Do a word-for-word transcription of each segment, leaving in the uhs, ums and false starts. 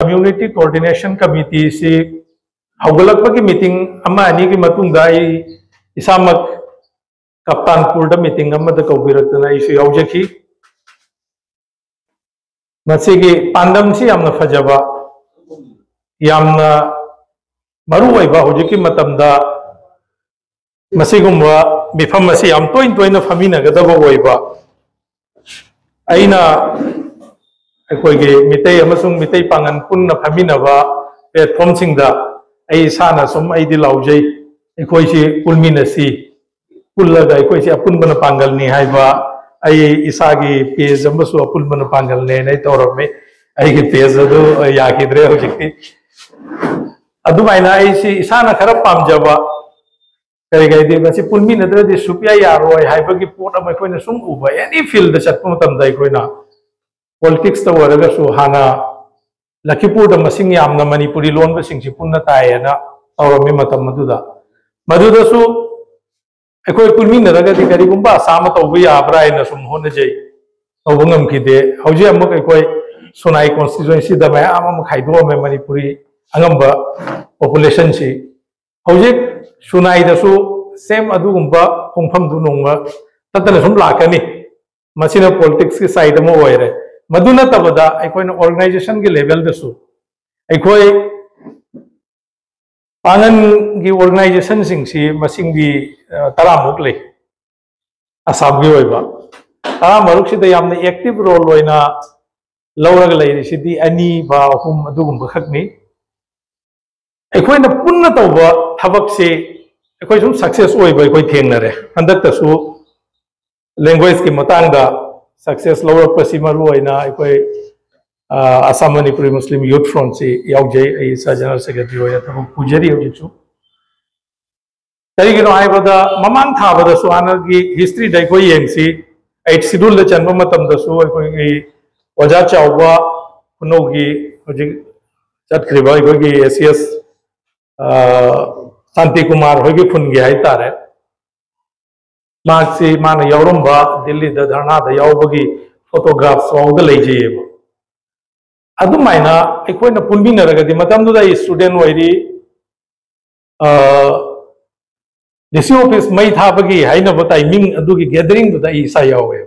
Community Coordination Committeeꯁꯤ ꯍꯧꯒꯠꯂꯛꯄꯒꯤ meeting ꯑꯃ ꯑꯅꯤꯒꯤ ꯃꯇꯨꯡꯗ ꯑꯩ ꯏꯁꯥꯃꯛ ꯀꯞꯇꯥꯟꯄꯨꯔꯗ ꯃꯤꯇꯤꯡ ꯑꯃꯗ ꯀꯧꯕꯤꯔꯛꯇꯅ ꯑꯩꯁꯨ ꯌꯥꯎꯖꯈꯤ꯫ ꯃꯁꯤꯒꯤ ꯄꯥꯟꯗꯝꯁꯤ ꯌꯥꯝꯅ ꯐꯖꯕ, ꯌꯥꯝꯅ ꯃꯔꯨ ꯑꯣꯏꯕ, ꯍꯧꯖꯤꯛꯀꯤ ꯃꯇꯝꯗ ꯃꯁꯤꯒꯨꯝꯕ ꯃꯤꯐꯝ ꯑꯁꯤ ꯌꯥꯝ ꯇꯣꯏꯅ ꯇꯣꯏꯅ ꯐꯝꯃꯤꯟꯅꯒꯗꯕ ꯑꯣꯏꯕ꯫ ꯑꯩꯅ ꯑꯩꯈꯣꯏꯒꯤ ꯃꯤꯇꯩ ꯑꯃꯁꯨꯡ ꯃꯤꯇꯩ ꯄꯥꯉꯜ ꯄꯨꯟꯅ ꯐꯝꯃꯤꯟꯅꯕ platformꯁꯤꯡꯗ ꯑꯩ ꯏꯁꯥꯅ ꯁꯨꯝ ꯑꯩꯗꯤ ꯂꯥꯎꯖꯩ, ꯑꯩꯈꯣꯏꯁꯤ ꯄꯨꯟꯃꯤꯟꯅꯁꯤ, ꯄꯨꯜꯂꯒ ꯑꯩꯈꯣꯏꯁꯤ ꯑꯄꯨꯟꯕꯅ ꯄꯥꯡꯒꯜꯅꯤ ꯍꯥꯏꯕ ꯑꯩ ꯏꯁꯥꯒꯤ page ꯑꯃꯁꯨ ꯑꯄꯨꯟꯕꯅ ꯄꯥꯡꯒꯜꯅꯦꯅ ꯑꯩ ꯇꯧꯔꯝꯃꯤ꯫ ꯑꯩꯒꯤ page ꯑꯗꯨ ꯌꯥꯈꯤꯗ꯭ꯔꯦ ꯍꯧꯖꯤꯛꯇꯤ꯫ ꯑꯗꯨꯃꯥꯏꯅ ꯑꯩꯁꯤ ꯏꯁꯥꯅ ꯈꯔ ꯄꯥꯝꯖꯕ, ꯀꯔꯤ ꯀꯔꯤꯗꯤ ꯃꯁꯤ ꯄꯨꯟꯃꯤꯟꯅꯗ꯭ꯔꯗꯤ ꯁꯨꯛꯌꯥ ꯌꯥꯔꯣꯏ ꯍꯥꯏꯕꯒꯤ ꯄꯣꯠ ꯑꯃ ꯑꯩꯈꯣꯏꯅ ꯁꯨꯝ ꯎꯕ, any fieldꯗ ꯆꯠꯄ ꯃꯇꯝꯗ ꯑꯩꯈꯣꯏꯅ, politicsꯇ ꯑꯣꯏꯔꯒꯁꯨ ꯍꯥꯟꯅ ꯂꯈꯤꯄꯨꯔꯗ ꯃꯁꯤꯡ ꯌꯥꯝꯅ ꯃꯅꯤꯄꯨꯔꯤ ꯂꯣꯟꯕꯁꯤꯡꯁꯤ ꯄꯨꯟꯅ ꯇꯥꯏꯌꯦꯅ ꯇꯧꯔꯝꯃꯤ ꯃꯇꯝ ꯑꯗꯨꯗ꯫ ꯃꯗꯨꯗꯁꯨ ꯑꯩꯈꯣꯏ ꯄꯨꯟꯃꯤꯟꯅꯔꯒꯗꯤ ꯀꯔꯤꯒꯨꯝꯕ ꯑꯁꯥ ꯑꯃ ꯇꯧꯕ ꯌꯥꯕ꯭ꯔꯥ ꯍꯥꯏꯅ ꯁꯨꯝ ꯍꯣꯠꯅꯖꯩ, ꯇꯧꯕ ꯉꯝꯈꯤꯗꯦ꯫ ꯍꯧꯖꯤꯛ ꯑꯃꯨꯛ ꯑꯩꯈꯣꯏ ꯁꯨꯅꯥꯏ constituencyꯗ ꯃꯌꯥꯝ ꯑꯃ ꯈꯥꯏꯗꯣꯛꯑꯝꯃꯦ ꯃꯅꯤꯄꯨꯔꯤ ꯑꯉꯝꯕ populationꯁꯤ꯫ ꯍꯧꯖꯤꯛ ꯁꯨꯅꯥꯏꯗꯁꯨ same ꯑꯗꯨꯒꯨꯝꯕ ꯈꯣꯡꯐꯝꯗꯨ ꯅꯣꯡꯃ ꯇꯠꯇꯅ ꯁꯨꯝ ꯂꯥꯛꯀꯅꯤ꯫ ꯃꯁꯤꯅ politicsꯀꯤ side ꯑꯃ ꯑꯣꯏꯔꯦ꯫ ꯃꯗꯨ ꯅꯠꯇꯕꯗ ꯑꯩꯈꯣꯏꯅ organizationꯒꯤ levelꯗꯁꯨ ꯑꯩꯈꯣꯏ ꯄꯥꯡꯒꯟꯒꯤ organizationꯁꯤꯡꯁꯤ ꯃꯁꯤꯡꯗꯤ, ꯑ, ꯇꯔꯥꯃꯨꯛ ꯂꯩ꯫ ꯑꯁꯥꯝꯒꯤ ꯑꯣꯏꯕ ꯇꯔꯥꯃꯔꯨꯛꯁꯤꯗ ꯌꯥꯝꯅ active role ꯑꯣꯏꯅ ꯂꯧꯔꯒ ꯂꯩꯔꯤꯁꯤꯗꯤ ꯑꯅꯤ ꯐꯥ ꯑꯍꯨꯝ ꯑꯗꯨꯒꯨꯝꯕ ꯈꯛꯅꯤ꯫ ꯑꯩꯈꯣꯏꯅ ꯄꯨꯟꯅ ꯇꯧꯕ ꯊꯕꯛꯁꯤ ꯑꯩꯈꯣꯏ ꯁꯨꯝ success ꯑꯣꯏꯕ ꯑꯩꯈꯣꯏ ꯊꯦꯡꯅꯔꯦ꯫ ꯍꯟꯗꯛꯇꯁꯨ languageꯀꯤ ꯃꯇꯥꯡꯗ success ꯂꯧꯔꯛꯄꯁꯤ ꯃꯔꯨ ꯑꯣꯏꯅ ꯑꯩꯈꯣꯏ, ꯑ, Assam Manipuri Muslim Youth Frontꯁꯤ ꯌꯥꯎꯖꯩ꯫ ꯑꯩ ꯏꯁꯥ general secretary ꯑꯣꯏꯅ ꯊꯕꯛ ꯄꯨꯖꯔꯤ ꯍꯧꯖꯤꯛꯁꯨ꯫ ꯀꯔꯤꯒꯤꯅꯣ ꯍꯥꯏꯕꯗ ꯃꯃꯥꯡ ꯊꯥꯕꯗꯁꯨ ꯍꯥꯟꯅꯒꯤ historyꯗ ꯑꯩꯈꯣꯏ ꯌꯦꯡꯁꯤ, eighth scheduleꯗ ꯆꯟꯕ ꯃꯇꯝꯗꯁꯨ ꯑꯩꯈꯣꯏꯒꯤ ꯑꯣꯖꯥ ꯆꯥꯎꯕ ꯈꯨꯅꯧꯒꯤ ꯍꯧꯖꯤꯛ ꯆꯠꯈ꯭ꯔꯤꯕ ꯑꯩꯈꯣꯏꯒꯤ ACS, ꯑ, ꯁꯥꯟꯇꯤ ꯀꯨꯃꯥꯔ ꯍꯣꯏꯒꯤ ꯈꯨꯟꯒꯤ ꯍꯥꯏꯇꯥꯔꯦ꯫ ꯃꯍꯥꯛꯁꯤ ꯃꯥꯅ ꯌꯥꯎꯔꯝꯕ ꯗꯤꯜꯂꯤꯗ ꯙꯔꯅꯥꯗ ꯌꯥꯎꯕꯒꯤ photographs ꯐꯥꯎꯕꯗ ꯂꯩꯖꯩꯌꯦꯕ꯫ ꯑꯗꯨꯃꯥꯏꯅ ꯑꯩꯈꯣꯏꯅ ꯄꯨꯟꯃꯤꯟꯅꯔꯒꯗꯤ, ꯃꯇꯝꯗꯨꯗ ꯑꯩ ꯁ꯭ꯇꯨꯗꯦꯟ ꯑꯣꯏꯔꯤ, ꯗꯤ ꯁꯤ ꯑꯣꯐꯤꯁ ꯃꯩ ꯊꯥꯕꯒꯤ ꯍꯥꯏꯅꯕ ꯇꯥꯏꯃꯤꯡ ꯑꯗꯨꯒꯤ ꯒꯦꯗꯔꯤꯡꯗꯨꯗ ꯑꯩ ꯏꯁꯥ ꯌꯥꯎꯋꯦ꯫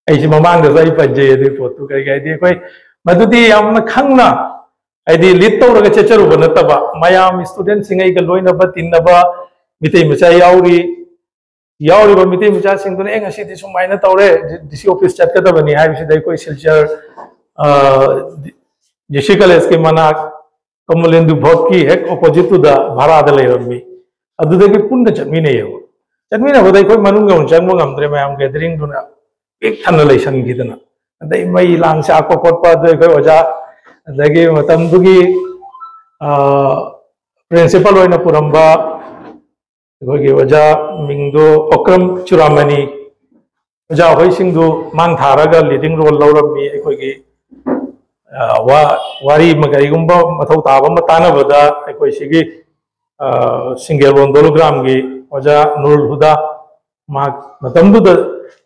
ꯑꯩꯁꯤ ꯃꯃꯥꯡꯗꯁꯨ ꯑꯩ ꯄꯟꯖꯩ ꯑꯗꯨꯒꯤ ꯄꯣꯠꯇꯨ꯫ ꯀꯔꯤ ꯍꯥꯏꯗꯤ, ꯑꯩꯈꯣꯏ ꯃꯗꯨꯗꯤ ꯌꯥꯝꯅ ꯈꯪꯅ, ꯍꯥꯏꯗꯤ, ꯂꯤꯗ ꯇꯧꯔꯒ ꯆꯠꯆꯔꯨꯕ ꯅꯠꯇꯕ, ꯃꯌꯥꯝ ꯁ꯭ꯇꯨꯗꯦꯟꯁꯤꯡ ꯑꯩꯒ ꯂꯣꯏꯅꯕ ꯇꯤꯟꯅꯕ ꯃꯤꯇꯩ ꯃꯆꯥ ꯌꯥꯎꯔꯤ꯫ ꯌꯥꯎꯔꯤꯕ ꯃꯤꯇꯩ ꯃꯆꯥꯁꯤꯡꯗꯨꯅ, "ꯑꯦ, ꯉꯁꯤꯗꯤ ꯁꯨꯃꯥꯏꯅ ꯇꯧꯔꯦ, ꯗꯤ ꯁꯤ ꯑꯣꯐꯤꯁ ꯆꯠꯀꯗꯕꯅꯤ" ꯍꯥꯏꯕꯁꯤꯗ ꯑꯩꯈꯣꯏ ꯁꯤꯜꯆꯔ, ꯑ, ꯗꯤ ꯁꯤ ꯀꯣꯂꯦꯖꯀꯤ ꯃꯅꯥꯛ, ꯀꯃꯂꯦꯟꯗꯨ ꯚꯣꯠꯀꯤ ꯍꯦꯛ ꯑꯣꯄꯣꯖꯤꯠꯇꯨꯗ ꯚꯔꯥꯗ ꯂꯩꯔꯝꯃꯤ꯫ ꯑꯗꯨꯗꯒꯤ ꯄꯨꯟꯅ ꯆꯠꯃꯤꯟꯅꯩꯌꯦꯕ꯫ ꯆꯠꯃꯤꯟꯅꯕꯗ ꯑꯩꯈꯣꯏ ꯃꯅꯨꯡ ꯌꯧꯅ ꯆꯪꯕ ꯉꯝꯗ꯭ꯔꯦ, ꯃꯌꯥꯝ ꯒꯦꯗꯔꯤꯡꯗꯨꯅ ꯄꯤꯛ ꯊꯟꯅ ꯂꯩꯁꯟꯈꯤꯗꯅ꯫ ꯑꯗꯩ ꯃꯩ ꯂꯥꯡ ꯆꯥꯛꯄ ꯈꯣꯠꯄ, ꯑꯗꯨ ꯑꯩꯈꯣꯏ ꯑꯣꯖꯥ, ꯑꯗꯒꯤ ꯃꯇꯝꯗꯨꯒꯤ, ꯑ, ꯄ꯭ꯔꯤꯟꯁꯤꯄꯥꯜ ꯑꯣꯏꯅ ꯄꯨꯔꯝꯕ ꯑꯩꯈꯣꯏꯒꯤ ꯑꯣꯖꯥ ꯃꯤꯡꯗꯣ ꯑꯣꯀ꯭ꯔꯝ ꯆꯨꯔꯥꯃꯅꯤ, ꯑꯣꯖꯥ ꯍꯣꯏꯁꯤꯡꯗꯨ ꯃꯥꯡ ꯊꯥꯔꯒ ꯂꯤꯗꯤꯡ ꯔꯣꯜ ꯂꯧꯔꯝꯃꯤ꯫ ꯑꯩꯈꯣꯏꯒꯤ, ꯑ, ꯋꯥ-, ꯋꯥꯔꯤ ꯑꯃ ꯀꯔꯤꯒꯨꯝꯕ ꯃꯊꯧ ꯇꯥꯕ ꯑꯃ ꯇꯥꯟꯅꯕꯗ ꯑꯩꯈꯣꯏ ꯁꯤꯒꯤ, ꯑ, ꯁꯤꯡꯒꯦꯜꯕꯣꯟ ꯗꯣꯂꯨꯒ꯭ꯔꯥꯝꯒꯤ ꯑꯣꯖꯥ ꯅꯨꯔꯨꯜ ꯍꯨꯗꯥ, ꯃꯍꯥꯛ ꯃꯇꯝꯗꯨꯗ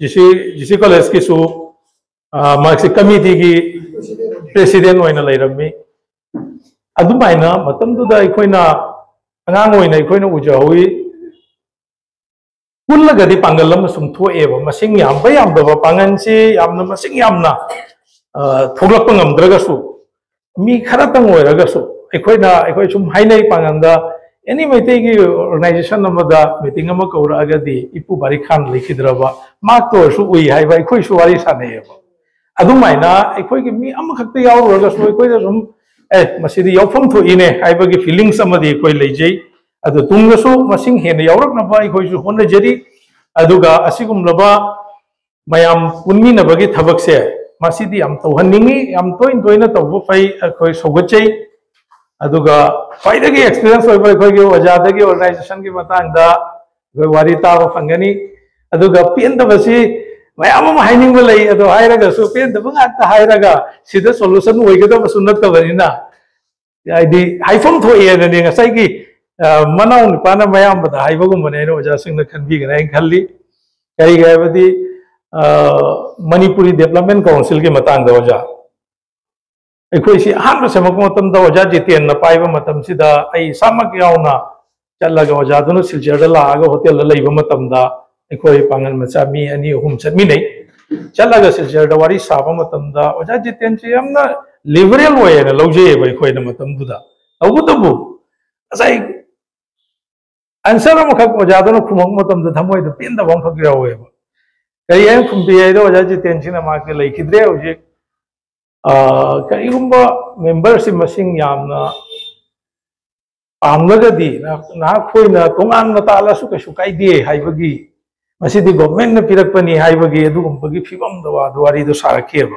ꯖꯤ ꯁꯤ, ꯖꯤ ꯁꯤ ꯀꯣꯂꯦꯖꯀꯤꯁꯨ, ꯑ, ꯃꯍꯥꯛꯁꯤ ꯀꯃꯤꯇꯤꯒꯤ ꯄ꯭ꯔꯦꯁꯤꯗꯦꯟ ꯑꯣꯏꯅ ꯂꯩꯔꯝꯃꯤ꯫ ꯑꯗꯨꯃꯥꯏꯅ ꯃꯇꯝꯗꯨꯗ ꯑꯩꯈꯣꯏꯅ ꯑꯉꯥꯡ ꯑꯣꯏꯅ ꯑꯩꯈꯣꯏꯅ ꯎꯖꯍꯧꯋꯤ꯫ ꯄꯨꯜꯂꯒꯗꯤ ꯄꯥꯡꯒꯜ ꯑꯃ ꯁꯨꯝ ꯊꯣꯛꯑꯦꯕ꯫ ꯃꯁꯤꯡ ꯌꯥꯝꯕ ꯌꯥꯝꯗꯕ, ꯄꯥꯡꯒꯜꯁꯤ ꯌꯥꯝꯅ ꯃꯁꯤꯡ ꯌꯥꯝꯅ, ꯑ, ꯊꯣꯛꯂꯛꯄ ꯉꯝꯗ꯭ꯔꯒꯁꯨ, ꯃꯤ ꯈꯔꯇꯪ ꯑꯣꯏꯔꯒꯁꯨ, ꯑꯩꯈꯣꯏꯅ, ꯑꯩꯈꯣꯏ ꯁꯨꯝ ꯍꯥꯏꯅꯩ ꯄꯥꯡꯒꯜꯗ, ꯑꯦꯅꯤ ꯃꯩꯇꯩꯒꯤ ꯑꯣꯔꯒꯅꯥꯏꯖꯦꯁꯟ ꯑꯃꯗ ꯃꯤꯇꯤꯡ ꯑꯃ ꯀꯧꯔꯛꯑꯒꯗꯤ ꯏꯄꯨ ꯕꯥꯔꯤ ꯈꯥꯟ ꯂꯩꯈꯤꯗ꯭ꯔꯕ, ꯃꯍꯥꯛꯇ ꯑꯣꯏꯔꯁꯨ ꯎꯏ ꯍꯥꯏꯕ ꯑꯩꯈꯣꯏꯁꯨ ꯋꯥꯔꯤ ꯁꯥꯟꯅꯩꯌꯦꯕ꯫ ꯑꯗꯨꯃꯥꯏꯅ ꯑꯩꯈꯣꯏꯒꯤ ꯃꯤ ꯑꯃꯈꯛꯇ ꯌꯥꯎꯔꯨꯔꯒꯁꯨ ꯑꯩꯈꯣꯏꯗ ꯁꯨꯝ, "ꯑꯦ, ꯃꯁꯤꯗꯤ ꯌꯥꯎꯐꯝ ꯊꯣꯛꯏꯅꯦ" ꯍꯥꯏꯕꯒꯤ ꯐꯤꯂꯤꯡꯁ ꯑꯃꯗꯤ ꯑꯩꯈꯣꯏ ꯂꯩꯖꯩ꯫ ꯑꯗꯨ ꯇꯨꯡꯗꯁꯨ ꯃꯁꯤꯡ ꯍꯦꯟꯅ ꯌꯥꯎꯔꯛꯅꯕ ꯑꯩꯈꯣꯏꯁꯨ ꯍꯣꯠꯅꯖꯔꯤ꯫ ꯑꯗꯨꯒ ꯑꯁꯤꯒꯨꯝꯂꯕ ꯃꯌꯥꯝ ꯄꯨꯟꯃꯤꯟꯅꯕꯒꯤ ꯊꯕꯛꯁꯦ, ꯃꯁꯤꯗꯤ ꯌꯥꯝ ꯇꯧꯍꯟꯅꯤꯡꯉꯤ, ꯌꯥꯝ ꯇꯣꯏꯅ ꯇꯣꯏꯅ ꯇꯧꯕ ꯐꯩ, ꯑꯩꯈꯣꯏ ꯁꯧꯒꯠꯆꯩ꯫ ꯑꯗꯨꯒ ꯈ꯭ꯋꯥꯏꯗꯒꯤ ꯑꯦꯛꯁꯄꯤꯔꯤꯌꯦꯟꯁ ꯑꯣꯏꯕ ꯑꯩꯈꯣꯏꯒꯤ ꯑꯣꯖꯥꯗꯒꯤ ꯑꯣꯔꯒꯅꯥꯏꯖꯦꯁꯟꯒꯤ ꯃꯇꯥꯡꯗ ꯑꯩꯈꯣꯏ ꯋꯥꯔꯤ ꯇꯥꯕ ꯐꯪꯒꯅꯤ꯫ ꯑꯗꯨꯒ ꯄꯦꯟꯗꯕꯁꯤ ꯃꯌꯥꯝ ꯑꯃ ꯍꯥꯏꯅꯤꯡꯕ ꯂꯩ, ꯑꯗꯣ ꯍꯥꯏꯔꯒꯁꯨ ꯄꯦꯟꯗꯕ ꯉꯥꯛꯇ ꯍꯥꯏꯔꯒ ꯁꯤꯗ ꯁꯣꯂꯨꯁꯟ ꯑꯣꯏꯒꯗꯕꯁꯨ ꯅꯠꯇꯕꯅꯤꯅ, ꯍꯥꯏꯗꯤ ꯍꯥꯏꯐꯝ ꯊꯣꯛꯑꯦꯅꯅꯦ ꯉꯁꯥꯏꯒꯤ, ꯑ, ꯃꯅꯥꯎ ꯅꯨꯄꯥꯅ ꯃꯌꯥꯝꯕꯗ ꯍꯥꯏꯕꯒꯨꯝꯕꯅꯦ ꯍꯥꯏꯅ ꯑꯣꯖꯥꯁꯤꯡꯅ ꯈꯟꯕꯤꯒꯅꯤ ꯍꯥꯏꯅ ꯈꯜꯂꯤ꯫ ꯀꯔꯤꯒꯤ ꯍꯥꯏꯕꯗꯤ, ꯑ, ꯃꯅꯤꯄꯨꯔꯤ ꯗꯦꯕꯂꯞꯃꯦꯟ ꯀꯥꯎꯟꯁꯤꯜꯒꯤ ꯃꯇꯥꯡꯗ ꯑꯣꯖꯥ, ꯑꯩꯈꯣꯏꯁꯤ ꯑꯍꯥꯟꯕ ꯁꯦꯝꯃꯛꯄ ꯃꯇꯝꯗ ꯑꯣꯖꯥ ꯖꯤꯇꯦꯟꯅ ꯄꯥꯏꯕ ꯃꯇꯝꯁꯤꯗ ꯑꯩ ꯏꯁꯥꯃꯛ ꯌꯥꯎꯅ ꯆꯠꯂꯒ ꯑꯣꯖꯥꯗꯨꯅ ꯁꯤꯜꯆꯔꯗ ꯂꯥꯛꯑꯒ ꯍꯣꯇꯦꯜꯗ ꯂꯩꯕ ꯃꯇꯝꯗ ꯑꯩꯈꯣꯏ ꯄꯥꯡꯒꯜ ꯃꯆꯥ ꯃꯤ ꯑꯅꯤ ꯑꯍꯨꯝ ꯆꯠꯃꯤꯟꯅꯩ꯫ ꯆꯠꯂꯒ ꯁꯤꯜꯆꯔꯗ ꯋꯥꯔꯤ ꯁꯥꯕ ꯃꯇꯝꯗ ꯑꯣꯖꯥ ꯖꯤꯇꯦꯟꯁꯤ ꯌꯥꯝꯅ ꯂꯤꯕꯔꯦꯜ ꯑꯣꯏꯌꯦꯅ ꯂꯧꯖꯩꯑꯕ ꯑꯩꯈꯣꯏꯅ ꯃꯇꯝꯗꯨꯗ꯫ ꯇꯧꯕꯇꯕꯨ ꯉꯁꯥꯏ ꯑꯟꯁꯔ ꯑꯃꯈꯛ ꯑꯣꯖꯥꯗꯨꯅ ꯈꯨꯝꯃꯛꯄ ꯃꯇꯝꯗ ꯊꯃꯣꯏꯗ ꯄꯦꯟꯗꯕ ꯑꯃꯈꯛ ꯌꯥꯎꯋꯦꯕ꯫ ꯀꯔꯤ ꯍꯥꯏꯅ ꯈꯨꯝꯕꯤ ꯍꯥꯏꯗꯣ ꯑꯣꯖꯥ ꯖꯤꯇꯦꯟꯁꯤꯅ ꯃꯥꯒꯤ ꯂꯩꯈꯤꯗ꯭ꯔꯦ ꯍꯧꯖꯤꯛ꯫ ꯑ, ꯀꯔꯤꯒꯨꯝꯕ ꯃꯦꯝꯕꯔꯁꯤ ꯃꯁꯤꯡ ꯌꯥꯝꯅ ꯄꯥꯝꯂꯒꯗꯤ ꯅꯍꯥꯛ, ꯅꯍꯥꯛꯈꯣꯏꯅ ꯇꯣꯉꯥꯟꯅ ꯇꯥꯜꯂꯁꯨ ꯀꯩꯁꯨ ꯀꯥꯏꯗꯦ ꯍꯥꯏꯕꯒꯤ, ꯃꯁꯤꯗꯤ ꯒꯣꯚꯔꯟꯃꯦꯟꯠꯅ ꯄꯤꯔꯛꯄꯅꯤ ꯍꯥꯏꯕꯒꯤ ꯑꯗꯨꯒꯨꯝꯕꯒꯤ ꯐꯤꯕꯝꯗ ꯋꯥꯗꯨ, ꯋꯥꯔꯤꯗꯨ ꯁꯥꯔꯛꯈꯤꯑꯕ꯫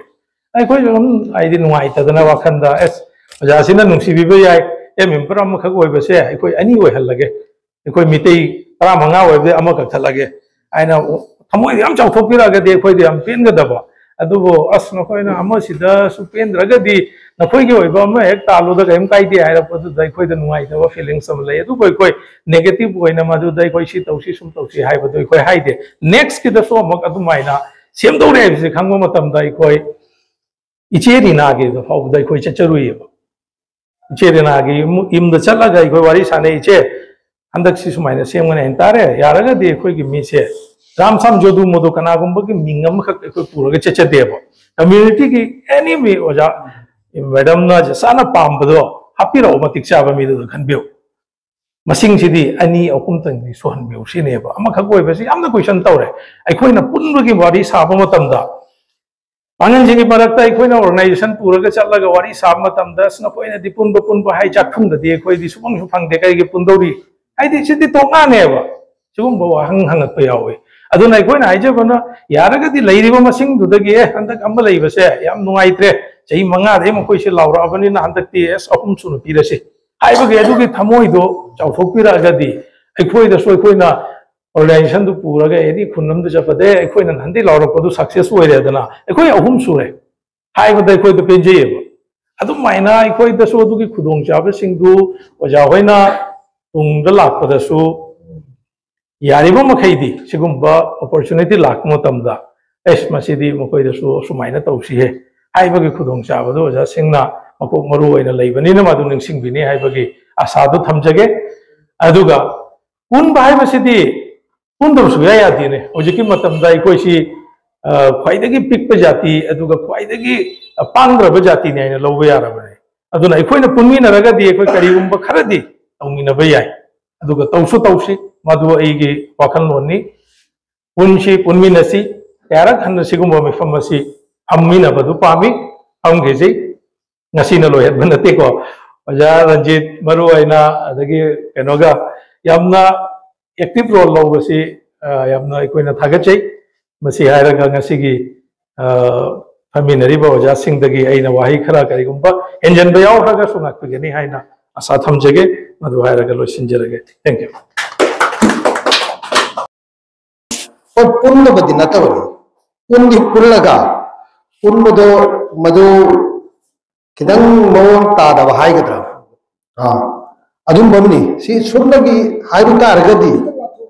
ꯑꯩꯈꯣꯏꯁꯨ ꯑꯗꯨꯝ ꯍꯥꯏꯗꯤ ꯅꯨꯡꯉꯥꯏꯇꯗꯅ ꯋꯥꯈꯟꯗ, "ꯑꯦꯁ, ꯑꯣꯖꯥꯁꯤꯅ ꯅꯨꯡꯁꯤꯕꯤꯕ ꯌꯥꯏ, ꯑꯦ, ꯃꯦꯝꯕꯔ ꯑꯃꯈꯛ ꯑꯣꯏꯕꯁꯦ ꯑꯩꯈꯣꯏ ꯑꯅꯤ ꯑꯣꯏꯍꯜꯂꯒꯦ, ꯑꯩꯈꯣꯏ ꯃꯤꯇꯩ ꯇꯔꯥꯃꯉꯥ ꯑꯣꯏꯕꯗꯤ ꯑꯃ ꯀꯛꯊꯠꯂꯒꯦ" ꯍꯥꯏꯅ ꯊꯃꯣꯏꯗ ꯌꯥꯝ ꯆꯥꯎꯊꯣꯛꯄꯤꯔꯛꯑꯒꯗꯤ ꯑꯩꯈꯣꯏꯗꯤ ꯌꯥꯝ ꯄꯦꯟꯒꯗꯕ꯫ ꯑꯗꯨꯕꯨ ꯑꯁ, ꯅꯈꯣꯏꯅ ꯑꯃꯁꯤꯗꯁꯨ ꯄꯦꯟꯗ꯭ꯔꯒꯗꯤ ꯅꯈꯣꯏꯒꯤ ꯑꯣꯏꯕ ꯑꯃ ꯍꯦꯛ ꯇꯥꯜꯂꯨꯗ ꯀꯔꯤꯝ ꯀꯥꯏꯗꯦ ꯍꯥꯏꯔꯛꯄꯗꯨꯗ ꯑꯩꯈꯣꯏꯗ ꯅꯨꯡꯉꯥꯏꯇꯕ ꯐꯤꯂꯤꯡꯁ ꯑꯃ ꯂꯩ꯫ ꯑꯗꯨꯕꯨ ꯑꯩꯈꯣꯏ ꯅꯦꯒꯦꯇꯤꯚ ꯑꯣꯏꯅ ꯃꯗꯨꯗ ꯑꯩꯈꯣꯏ ꯁꯤ ꯇꯧꯁꯤ, ꯁꯨꯝ ꯇꯧꯁꯤ ꯍꯥꯏꯕꯗꯨ ꯑꯩꯈꯣꯏ ꯍꯥꯏꯗꯦ꯫ ꯅꯦꯛꯁꯀꯤꯗꯁꯨ ꯑꯃꯨꯛ ꯑꯗꯨꯃꯥꯏꯅ ꯁꯦꯝꯗꯧꯔꯦ ꯍꯥꯏꯕꯁꯤ ꯈꯪꯕ ꯃꯇꯝꯗ ꯑꯩꯈꯣꯏ ꯏꯆꯦ ꯔꯤꯅꯥꯒꯤꯗ ꯐꯥꯎꯕꯗ ꯑꯩꯈꯣꯏ ꯆꯠꯆꯔꯨꯏꯌꯦꯕ꯫ ꯏꯆꯦ ꯔꯤꯅꯥꯒꯤ ꯏꯃꯨ-, ꯌꯨꯝꯗ ꯆꯠꯂꯒ ꯑꯩꯈꯣꯏ ꯋꯥꯔꯤ ꯁꯥꯟꯅꯩ꯫ "ꯏꯆꯦ, ꯍꯟꯗꯛꯁꯤ ꯁꯨꯃꯥꯏꯅ ꯁꯦꯝꯒꯅꯤ ꯍꯥꯏꯅ ꯇꯥꯔꯦ, ꯌꯥꯔꯒꯗꯤ ꯑꯩꯈꯣꯏꯒꯤ ꯃꯤꯁꯦ ꯔꯥꯝꯁꯥꯝ ꯖꯣꯗꯨ ꯃꯣꯗꯨ ꯀꯅꯥꯒꯨꯝꯕꯒꯤ ꯃꯤꯡ ꯑꯃꯈꯛ ꯑꯩꯈꯣꯏ ꯄꯨꯔꯒ ꯆꯠꯆꯗꯦꯕ꯫ ꯀꯝꯃ꯭ꯌꯨꯅꯤꯇꯤꯒꯤ ꯑꯦꯅꯤ ꯃꯤ, ꯑꯣꯖꯥ, ꯃꯦꯗꯥꯝꯅ ꯆꯥꯅ ꯄꯥꯝꯕꯗꯣ ꯍꯥꯞꯄꯤꯔꯛꯑꯣ, ꯃꯇꯤꯛ ꯆꯥꯕ ꯃꯤꯗꯨꯗ ꯈꯟꯕꯤꯌꯨ꯫ ꯃꯁꯤꯡꯁꯤꯗꯤ ꯑꯅꯤ ꯑꯍꯨꯝꯇꯪꯗꯤ ꯁꯨꯍꯟꯕꯤꯌꯨ" ꯁꯤꯅꯦꯕ꯫ ꯑꯃꯈꯛ ꯑꯣꯏꯕꯁꯤ ꯌꯥꯝꯅ ꯀꯣꯏꯁꯟ ꯇꯧꯔꯦ꯫ ꯑꯩꯈꯣꯏꯅ ꯄꯨꯟꯕꯒꯤ ꯋꯥꯔꯤ ꯁꯥꯕ ꯃꯇꯝꯗ ꯄꯥꯡꯒꯜꯁꯤꯡꯒꯤ ꯃꯔꯛꯇ ꯑꯩꯈꯣꯏꯅ ꯑꯣꯔꯒꯅꯥꯏꯖꯦꯁꯟ ꯄꯨꯔꯒ ꯆꯠꯂꯒ ꯋꯥꯔꯤ ꯁꯥꯕ ꯃꯇꯝꯗ, "ꯑꯁ, ꯅꯈꯣꯏꯅꯗꯤ ꯄꯨꯟꯕ ꯄꯨꯟꯕ ꯍꯥꯏ, ꯆꯥꯛꯊꯨꯡꯗꯗꯤ ꯑꯩꯈꯣꯏꯗꯤ ꯁꯨꯐꯪꯁꯨ ꯐꯪꯗꯦ, ꯀꯔꯤꯒꯤ ꯄꯨꯟꯗꯧꯔꯤ?" ꯍꯥꯏꯗꯤ ꯁꯤꯗꯤ ꯇꯣꯉꯥꯟꯅꯦꯕ꯫ ꯁꯤꯒꯨꯝꯕ ꯋꯥꯍꯪ ꯍꯪꯉꯛꯄ ꯌꯥꯎꯋꯤ꯫ ꯑꯗꯨꯅ ꯑꯩꯈꯣꯏꯅ ꯍꯥꯏꯖꯕꯅ, ꯌꯥꯔꯒꯗꯤ ꯂꯩꯔꯤꯕ ꯃꯁꯤꯡꯗꯨꯗꯒꯤ, "ꯑꯦ, ꯍꯟꯗꯛ ꯑꯃ ꯂꯩꯕꯁꯦ ꯌꯥꯝ ꯅꯨꯡꯉꯥꯏꯇ꯭ꯔꯦ, ꯆꯍꯤ ꯃꯉꯥꯗꯒꯤ ꯃꯈꯣꯏꯁꯦ ꯂꯥꯎꯔꯛꯑꯕꯅꯤꯅ ꯍꯟꯗꯛꯇꯤ, ꯑꯦꯁ, ꯑꯍꯨꯝ ꯁꯨꯅ ꯄꯤꯔꯁꯤ" ꯍꯥꯏꯕꯒꯤ ꯑꯗꯨꯒꯤ ꯊꯃꯣꯏꯗꯣ ꯆꯥꯎꯊꯣꯛꯄꯤꯔꯛꯑꯒꯗꯤ, ꯑꯩꯈꯣꯏꯗꯁꯨ, ꯑꯩꯈꯣꯏꯅ ꯑꯣꯔꯒꯅꯥꯏꯖꯦꯁꯟꯗꯨ ꯄꯨꯔꯒ ꯑꯦꯅꯤ ꯈꯨꯟ ꯑꯃꯗ ꯆꯠꯄꯗ, "ꯑꯦ, ꯑꯩꯈꯣꯏꯅ ꯅꯍꯥꯟꯗꯩ ꯂꯥꯎꯔꯛꯄꯗꯨ ꯁꯛꯁꯦꯁ ꯑꯣꯏꯔꯦꯗꯅ, ꯑꯩꯈꯣꯏ ꯑꯍꯨꯝ ꯁꯨꯔꯦ" ꯍꯥꯏꯕꯗ ꯑꯩꯈꯣꯏꯗ ꯄꯦꯟꯖꯩꯌꯦꯕ꯫ ꯑꯗꯨꯃꯥꯏꯅ ꯑꯩꯈꯣꯏꯗꯁꯨ ꯑꯗꯨꯒꯤ ꯈꯨꯗꯣꯡꯆꯥꯕꯁꯤꯡꯗꯨ ꯑꯣꯖꯥ ꯍꯣꯏꯅ ꯇꯨꯡꯗ ꯂꯥꯛꯄꯗꯁꯨ ꯌꯥꯔꯤꯕ ꯃꯈꯩꯗꯤ ꯁꯤꯒꯨꯝꯕ ꯑꯣꯄꯣꯔꯆꯨꯅꯤꯇꯤ ꯂꯥꯛꯄ ꯃꯇꯝꯗ, "ꯑꯦꯁ, ꯃꯁꯤꯗꯤ ꯃꯈꯣꯏꯗꯁꯨ ꯁꯨꯃꯥꯏꯅ ꯇꯧꯁꯤꯍꯦ" ꯍꯥꯏꯕꯒꯤ ꯈꯨꯗꯣꯡꯆꯥꯕꯗꯨ ꯑꯣꯖꯥꯁꯤꯡꯅ ꯃꯀꯣꯛ ꯃꯔꯨ ꯑꯣꯏꯅ ꯂꯩꯕꯅꯤꯅ ꯃꯗꯨ ꯅꯤꯡꯁꯤꯡꯕꯤꯅꯤ ꯍꯥꯏꯕꯒꯤ ꯑꯁꯥꯗꯨ ꯊꯝꯖꯒꯦ꯫ ꯑꯗꯨꯒ ꯄꯨꯟꯕ ꯍꯥꯏꯕꯁꯤꯗꯤ ꯄꯨꯟꯗꯕ ꯁꯨꯡꯌꯥ ꯌꯥꯗꯦꯅꯦ꯫ ꯍꯧꯖꯤꯛꯀꯤ ꯃꯇꯝꯗ ꯑꯩꯈꯣꯏꯁꯤ, ꯑ, ꯈ꯭ꯋꯥꯏꯗꯒꯤ ꯄꯤꯛꯄ ꯖꯥꯇꯤ, ꯑꯗꯨꯒ ꯈ꯭ꯋꯥꯏꯗꯒꯤ, ꯑ, ꯄꯥꯡꯗ꯭ꯔꯕ ꯖꯥꯇꯤꯅꯤ ꯍꯥꯏꯅ ꯂꯧꯕ ꯌꯥꯔꯕꯅꯤ꯫ ꯑꯗꯨꯅ ꯑꯩꯈꯣꯏꯅ ꯄꯨꯟꯃꯤꯟꯅꯔꯒꯗꯤ ꯑꯩꯈꯣꯏ ꯀꯔꯤꯒꯨꯝꯕ ꯈꯔꯗꯤ ꯇꯧꯃꯤꯟꯅꯕ ꯌꯥꯏ꯫ ꯑꯗꯨꯒ ꯇꯧꯁꯨ ꯇꯧꯁꯤ, ꯃꯗꯨ ꯑꯩꯒꯤ ꯋꯥꯈꯜꯂꯣꯟꯅꯤ꯫ ꯄꯨꯟꯁꯤ, ꯄꯨꯟꯃꯤꯟꯅꯁꯤ, ꯀꯌꯥꯔꯛ ꯍꯟꯅ ꯁꯤꯒꯨꯝꯕ ꯃꯤꯐꯝ ꯑꯁꯤ ꯐꯝꯃꯤꯟꯅꯕꯗꯨ ꯄꯥꯝꯃꯤ, ꯐꯝꯈꯤꯁꯤ꯫ ꯉꯁꯤꯅ ꯂꯣꯏꯍꯟꯕ ꯅꯠꯇꯦꯀꯣ꯫ ꯑꯣꯖꯥ ꯔꯟꯖꯤꯠ ꯃꯔꯨ ꯑꯣꯏꯅ, ꯑꯗꯒꯤ ꯀꯩꯅꯣꯒ ꯌꯥꯝꯅ active role ꯂꯧꯕꯁꯤ, ꯑ, ꯌꯥꯝꯅ ꯑꯩꯈꯣꯏꯅ ꯊꯥꯒꯠꯆꯩ꯫ ꯃꯁꯤ ꯍꯥꯏꯔꯒ ꯉꯁꯤꯒꯤ, ꯑ, ꯐꯝꯃꯤꯟꯅꯔꯤꯕ ꯑꯣꯖꯥꯁꯤꯡꯗꯒꯤ ꯑꯩꯅ ꯋꯥꯍꯩ ꯈꯔ ꯀꯔꯤꯒꯨꯝꯕ ꯍꯦꯟꯖꯟꯕ ꯌꯥꯎꯈ꯭ꯔꯒꯁꯨ ꯉꯥꯛꯄꯤꯒꯅꯤ ꯍꯥꯏꯅ ꯑꯁꯥ ꯊꯝꯖꯒꯦ꯫ ꯃꯗꯨ ꯍꯥꯏꯔꯒ ꯂꯣꯏꯁꯤꯟꯖꯔꯒꯦ꯫ Thank you꯫ ꯍꯣꯏ, ꯄꯨꯟꯗꯕꯗꯤ ꯅꯠꯇꯕꯅꯤ, ꯄꯨꯟꯗꯤ ꯄꯨꯜꯂꯒ ꯄꯨꯟꯕꯗꯣ ꯃꯗꯨ ꯈꯤꯇꯪ ꯃꯑꯣꯡ ꯇꯥꯗꯕ ꯍꯥꯏꯒꯗ꯭ꯔꯥ, ꯑꯥ, ꯑꯗꯨꯝꯕ ꯑꯃꯅꯤ꯫ ꯁꯤ ꯁꯨꯞꯅꯒꯤ ꯍꯥꯏꯕ ꯇꯥꯔꯒꯗꯤ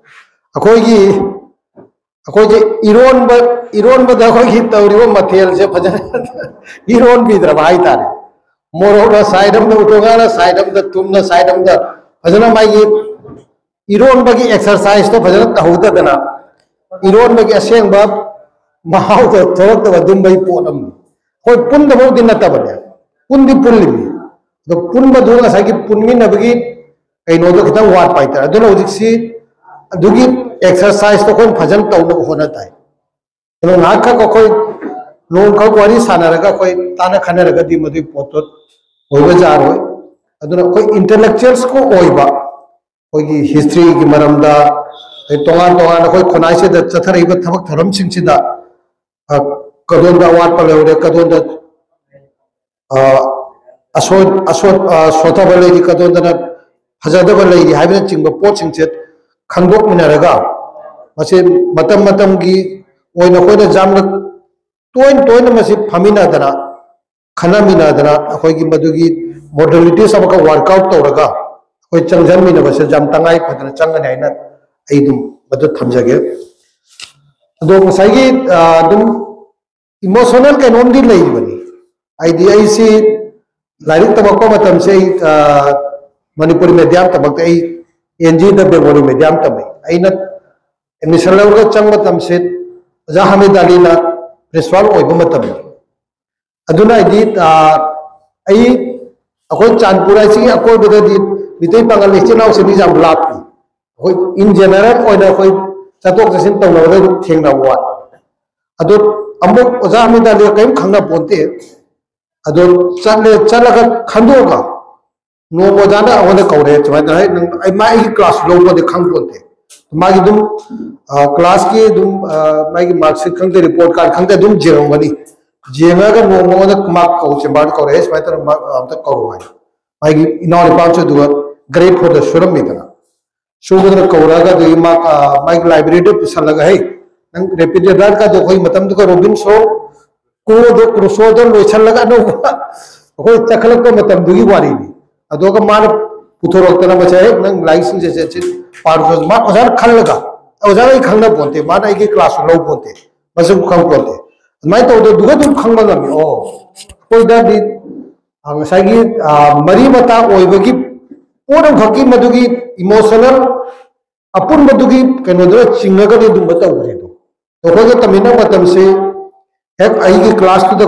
ꯑꯩꯈꯣꯏꯒꯤ, ꯑꯩꯈꯣꯏꯁꯦ ꯏꯔꯣꯟꯕ, ꯏꯔꯣꯟꯕꯗ ꯑꯩꯈꯣꯏꯒꯤ ꯇꯧꯔꯤꯕ ꯃꯊꯦꯜꯁꯦ ꯐꯖꯅ ꯏꯔꯣꯟꯕꯤꯗ꯭ꯔꯕ ꯍꯥꯏꯇꯥꯔꯦ꯫ ꯃꯣꯔꯣꯛꯅ side ꯑꯃꯗ, ꯎꯇꯣꯡꯉꯥꯅ side ꯑꯃꯗ, ꯊꯨꯝꯅ side ꯑꯃꯗ, ꯐꯖꯅ ꯃꯥꯒꯤ ꯏꯔꯣꯟꯕꯒꯤ exercise ꯇꯣ ꯐꯖꯅ ꯇꯧꯍꯧꯗꯗꯅ ꯏꯔꯣꯟꯕꯒꯤ ꯑꯁꯦꯡꯕ ꯃꯍꯥꯎꯗꯣ ꯊꯣꯛꯂꯛꯇꯕ ꯑꯗꯨꯝꯕꯒꯤ ꯄꯣꯠ ꯑꯃꯅꯤ꯫ ꯍꯣꯏ, ꯄꯨꯟꯗꯕꯕꯨꯗꯤ ꯅꯠꯇꯕꯅꯦ, ꯄꯨꯟꯗꯤ ꯄꯨꯜꯂꯤꯅꯤ꯫ ꯑꯗꯣ ꯄꯨꯟꯕꯗꯨ ꯉꯁꯥꯏꯒꯤ ꯄꯨꯟꯃꯤꯟꯅꯕꯒꯤ ꯀꯩꯅꯣꯗꯣ ꯈꯤꯇꯪ ꯋꯥꯠꯄ ꯍꯥꯏꯇꯥꯔꯦ꯫ ꯑꯗꯨꯅ ꯍꯧꯖꯤꯛꯁꯤ ꯑꯗꯨꯒꯤ exercise ꯇꯣ ꯑꯩꯈꯣꯏꯅ ꯐꯖꯅ ꯇꯧꯅꯕ ꯍꯣꯠꯅ ꯇꯥꯏ꯫ ꯑꯗꯣ ꯉꯥꯏꯍꯥꯛꯈꯛ ꯑꯩꯈꯣꯏ ꯅꯣꯡꯈꯛ ꯋꯥꯔꯤ ꯁꯥꯟꯅꯔꯒ ꯑꯩꯈꯣꯏ ꯇꯥꯟꯅ ꯈꯟꯅꯔꯒꯗꯤ ꯃꯗꯨꯒꯤ ꯄꯣꯠꯇꯣ ꯑꯣꯏꯕ ꯌꯥꯔꯣꯏ꯫ ꯑꯗꯨꯅ ꯑꯩꯈꯣꯏ intellectuals ꯀ ꯑꯣꯏꯕ ꯑꯩꯈꯣꯏꯒꯤ history ꯒꯤ ꯃꯔꯝꯗ, ꯑꯗꯩ ꯇꯣꯉꯥꯟ ꯇꯣꯉꯥꯟꯅ ꯑꯩꯈꯣꯏ ꯈꯨꯟꯅꯥꯏꯁꯤꯗ ꯆꯠꯊꯔꯛꯏꯕ ꯊꯕꯛ ꯊꯧꯔꯝꯁꯤꯡꯁꯤꯗ, ꯑ, ꯀꯗꯣꯝꯗ ꯑꯋꯥꯠꯄ ꯂꯩꯍꯧꯔꯦ, ꯀꯗꯣꯝꯗ, ꯑ, ꯑꯁꯣꯏ-, ꯑꯁꯣꯏ-, ꯑ, ꯁꯣꯊꯕ ꯂꯩꯔꯤ, ꯀꯗꯣꯝꯗꯅ ꯐꯖꯗꯕ ꯂꯩꯔꯤ ꯍꯥꯏꯕꯅꯆꯤꯡꯕ ꯄꯣꯠꯁꯤꯡꯁꯦ ꯈꯪꯗꯣꯛꯃꯤꯟꯅꯔꯒ, ꯃꯁꯤ ꯃꯇꯝ ꯃꯇꯝꯒꯤ ꯑꯣꯏꯅ ꯑꯩꯈꯣꯏꯅ ꯌꯥꯝꯅ ꯇꯣꯏꯅ ꯇꯣꯏꯅ ꯃꯁꯤ ꯐꯝꯃꯤꯟꯅꯗꯅ, ꯈꯟꯅꯃꯤꯟꯅꯗꯅ, ꯑꯩꯈꯣꯏꯒꯤ ꯃꯗꯨꯒꯤ modalities ꯑꯃꯈꯛ work out ꯇꯧꯔꯒ ꯑꯩꯈꯣꯏ ꯆꯪꯁꯤꯟꯃꯤꯟꯅꯕꯁꯦ ꯌꯥꯝ ꯇꯉꯥꯏ ꯐꯗꯅ ꯆꯪꯒꯅꯤ ꯍꯥꯏꯅ ꯑꯩ ꯑꯗꯨꯝ ꯃꯗꯨ ꯊꯝꯖꯒꯦ꯫ ꯑꯗꯣ ꯉꯁꯥꯏꯒꯤ, ꯑ, ꯑꯗꯨꯝ emotional ꯀꯩꯅꯣꯝꯗꯤ ꯂꯩꯔꯤꯕꯅꯤ꯫ ꯍꯥꯏꯗꯤ ꯑꯩꯁꯤ ꯂꯥꯏꯔꯤꯛ ꯇꯝꯃꯛꯄ ꯃꯇꯝꯁꯦ ꯑꯩ ꯃꯅꯤꯄꯨꯔꯤ ꯃꯦꯗꯤꯌꯝ ꯇꯝꯃꯛꯇꯦ꯫ ꯑꯩ ꯑꯦꯟ ꯖꯤꯗ ꯕꯦꯡꯒꯣꯂꯤ ꯃꯦꯗꯤꯌꯝ ꯇꯝꯃꯛꯏ꯫ ꯑꯩꯅ ꯑꯦꯗꯃꯤꯁꯟ ꯂꯧꯔꯒ ꯆꯪꯕ ꯃꯇꯝꯁꯦ ꯑꯣꯖꯥ ꯍꯥꯃꯤꯗ ꯑꯂꯤꯅ ꯄ꯭ꯔꯤꯟꯁꯤꯄꯥꯜ ꯑꯣꯏꯕ ꯃꯇꯝꯅꯤ꯫ ꯑꯗꯨꯅ ꯍꯥꯏꯗꯤ ꯑꯩ ꯑꯩꯈꯣꯏ ꯆꯥꯟꯄꯨꯔ ꯍꯥꯏꯁꯤꯒꯤ ꯑꯀꯣꯏꯕꯗꯗꯤ ꯃꯤꯇꯩ ꯄꯥꯉꯜ ꯏꯆꯤꯜ ꯏꯅꯥꯎꯁꯤꯡꯗꯤ ꯌꯥꯝ ꯂꯥꯞꯄꯤ꯫ ꯑꯩꯈꯣꯏ ꯏꯟ ꯖꯦꯅꯔꯦꯜ ꯑꯣꯏꯅ ꯑꯩꯈꯣꯏ ꯆꯠꯊꯣꯛ ꯆꯠꯁꯤꯟ ꯇꯧꯅꯕꯗ ꯑꯗꯨꯝ ꯊꯦꯡꯅꯕ ꯋꯥꯅꯤ꯫ ꯑꯗꯣ ꯑꯃꯨꯛ ꯑꯣꯖꯥ ꯍꯥꯃꯤꯗ ꯑꯂꯤ ꯀꯔꯤꯝ ꯈꯪꯅ ꯄꯣꯟꯇꯦ꯫ ꯑꯗꯣ ꯆꯠꯂꯦ, ꯆꯠꯂꯒ ꯈꯟꯗꯣꯛꯑꯒ ꯅꯣꯡꯃ ꯑꯣꯖꯥꯅ ꯑꯩꯉꯣꯟꯗ ꯀꯧꯔꯦ, ꯁꯨꯃꯥꯏꯅ ꯇꯧꯔꯦ, "ꯅꯪ ꯑꯩ ꯃꯥ ꯑꯩꯒꯤ ꯀ꯭ꯂꯥꯁ ꯂꯧꯕꯗꯤ ꯈꯪ ꯄꯣꯟꯇꯦ꯫ ꯃꯥꯒꯤ ꯑꯗꯨꯝ ꯀ꯭ꯂꯥꯁꯀꯤ ꯑꯗꯨꯝ ꯃꯥꯒꯤ ꯃꯥꯔꯛꯁꯤꯠ ꯈꯪꯗꯦ, ꯔꯤꯄꯣꯔꯠ ꯀꯥꯔꯗ ꯈꯪꯗꯦ, ꯑꯗꯨꯝ ꯌꯦꯡꯉꯝꯒꯅꯤ꯫ ꯌꯦꯡꯉꯒ ꯅꯣꯡꯃ ꯑꯩꯉꯣꯟꯗ ꯃꯥ ꯀꯧ ꯆꯦꯝꯕꯥꯔꯗ ꯀꯧꯔꯛꯑꯦ, ꯁꯨꯃꯥꯏꯅ ꯇꯧꯔꯒ ꯃꯥ ꯑꯝꯇ ꯀꯧꯔꯣ" ꯍꯥꯏ꯫ ꯃꯥꯒꯤ ꯏꯅꯥꯎ ꯅꯨꯄꯥ ꯑꯃꯁꯨ ꯑꯗꯨꯒ ꯒ꯭ꯔꯦꯠ ꯐꯣꯔꯗ ꯁꯨꯔꯝꯃꯤꯗꯅ꯫ ꯁꯨꯕꯗꯨꯅ ꯀꯧꯔꯛꯑꯒ ꯑꯗꯨꯒꯤ ꯃꯥ ꯃꯥꯒꯤ ꯂꯥꯏꯕ꯭ꯔꯦꯔꯤꯗ ꯄꯨꯁꯜꯂꯒ, "ꯍꯦ, ꯅꯪ ꯔꯦꯄꯤꯗ ꯔꯥꯏꯠꯀꯗꯣ ꯑꯩꯈꯣꯏ ꯃꯇꯝꯗꯨꯒ ꯔꯣꯕꯤꯟꯁꯣ ꯀ꯭ꯔꯨꯁꯣꯗꯣ ꯂꯣꯏꯁꯤꯜꯂꯒ ꯑꯅꯧꯕ ꯑꯩꯈꯣꯏ ꯆꯠꯈꯠꯂꯛꯄ ꯃꯇꯝꯗꯨꯒꯤ ꯋꯥꯔꯤꯅꯤ"꯫ ꯑꯗꯨꯒ ꯃꯥꯅ ꯄꯨꯊꯣꯔꯛꯇꯅ ꯃꯁꯦ, "ꯍꯦꯛ ꯅꯪ ꯂꯥꯏꯔꯤꯛꯁꯤꯡꯁꯦ ꯁꯦ ꯁꯤ ꯄꯥꯔꯨꯁꯣ"꯫ ꯃꯥ ꯑꯣꯖꯥꯅ ꯈꯜꯂꯒ, ꯑꯣꯖꯥꯅ ꯑꯩ ꯈꯪꯅ ꯄꯣꯟꯇꯦ, ꯃꯥꯅ ꯑꯩꯒꯤ ꯀ꯭ꯂꯥꯁꯁꯨ ꯂꯧ ꯄꯣꯟꯇꯦ, ꯃꯁꯛ ꯈꯪ ꯄꯣꯟꯇꯦ꯫ ꯑꯗꯨꯃꯥꯏꯅ ꯇꯧꯕꯗ ꯑꯗꯨꯒ ꯑꯗꯨꯝ ꯈꯪꯕ ꯉꯝꯃꯤ꯫ ꯑꯣ, ꯑꯩꯈꯣꯏꯗꯗꯤ ꯉꯁꯥꯏꯒꯤ ꯃꯔꯤ ꯃꯇꯥ ꯑꯣꯏꯕꯒꯤ ꯄꯣꯠ ꯑꯃꯈꯛꯀꯤ ꯃꯗꯨꯒꯤ ꯏꯃꯣꯁꯅꯦꯜ ꯑꯄꯨꯟꯕꯗꯨꯒꯤ ꯀꯩꯅꯣꯗꯨꯅ ꯆꯤꯡꯉꯒꯗꯤ ꯑꯗꯨꯝꯕ ꯇꯧꯈ꯭ꯔꯦꯗꯣ꯫ ꯑꯩꯈꯣꯏꯒ ꯇꯝꯃꯤꯟꯅꯕ ꯃꯇꯝꯁꯤ ꯍꯦꯛ ꯑꯩꯒꯤ ꯀ꯭ꯂꯥꯁꯇꯨꯗ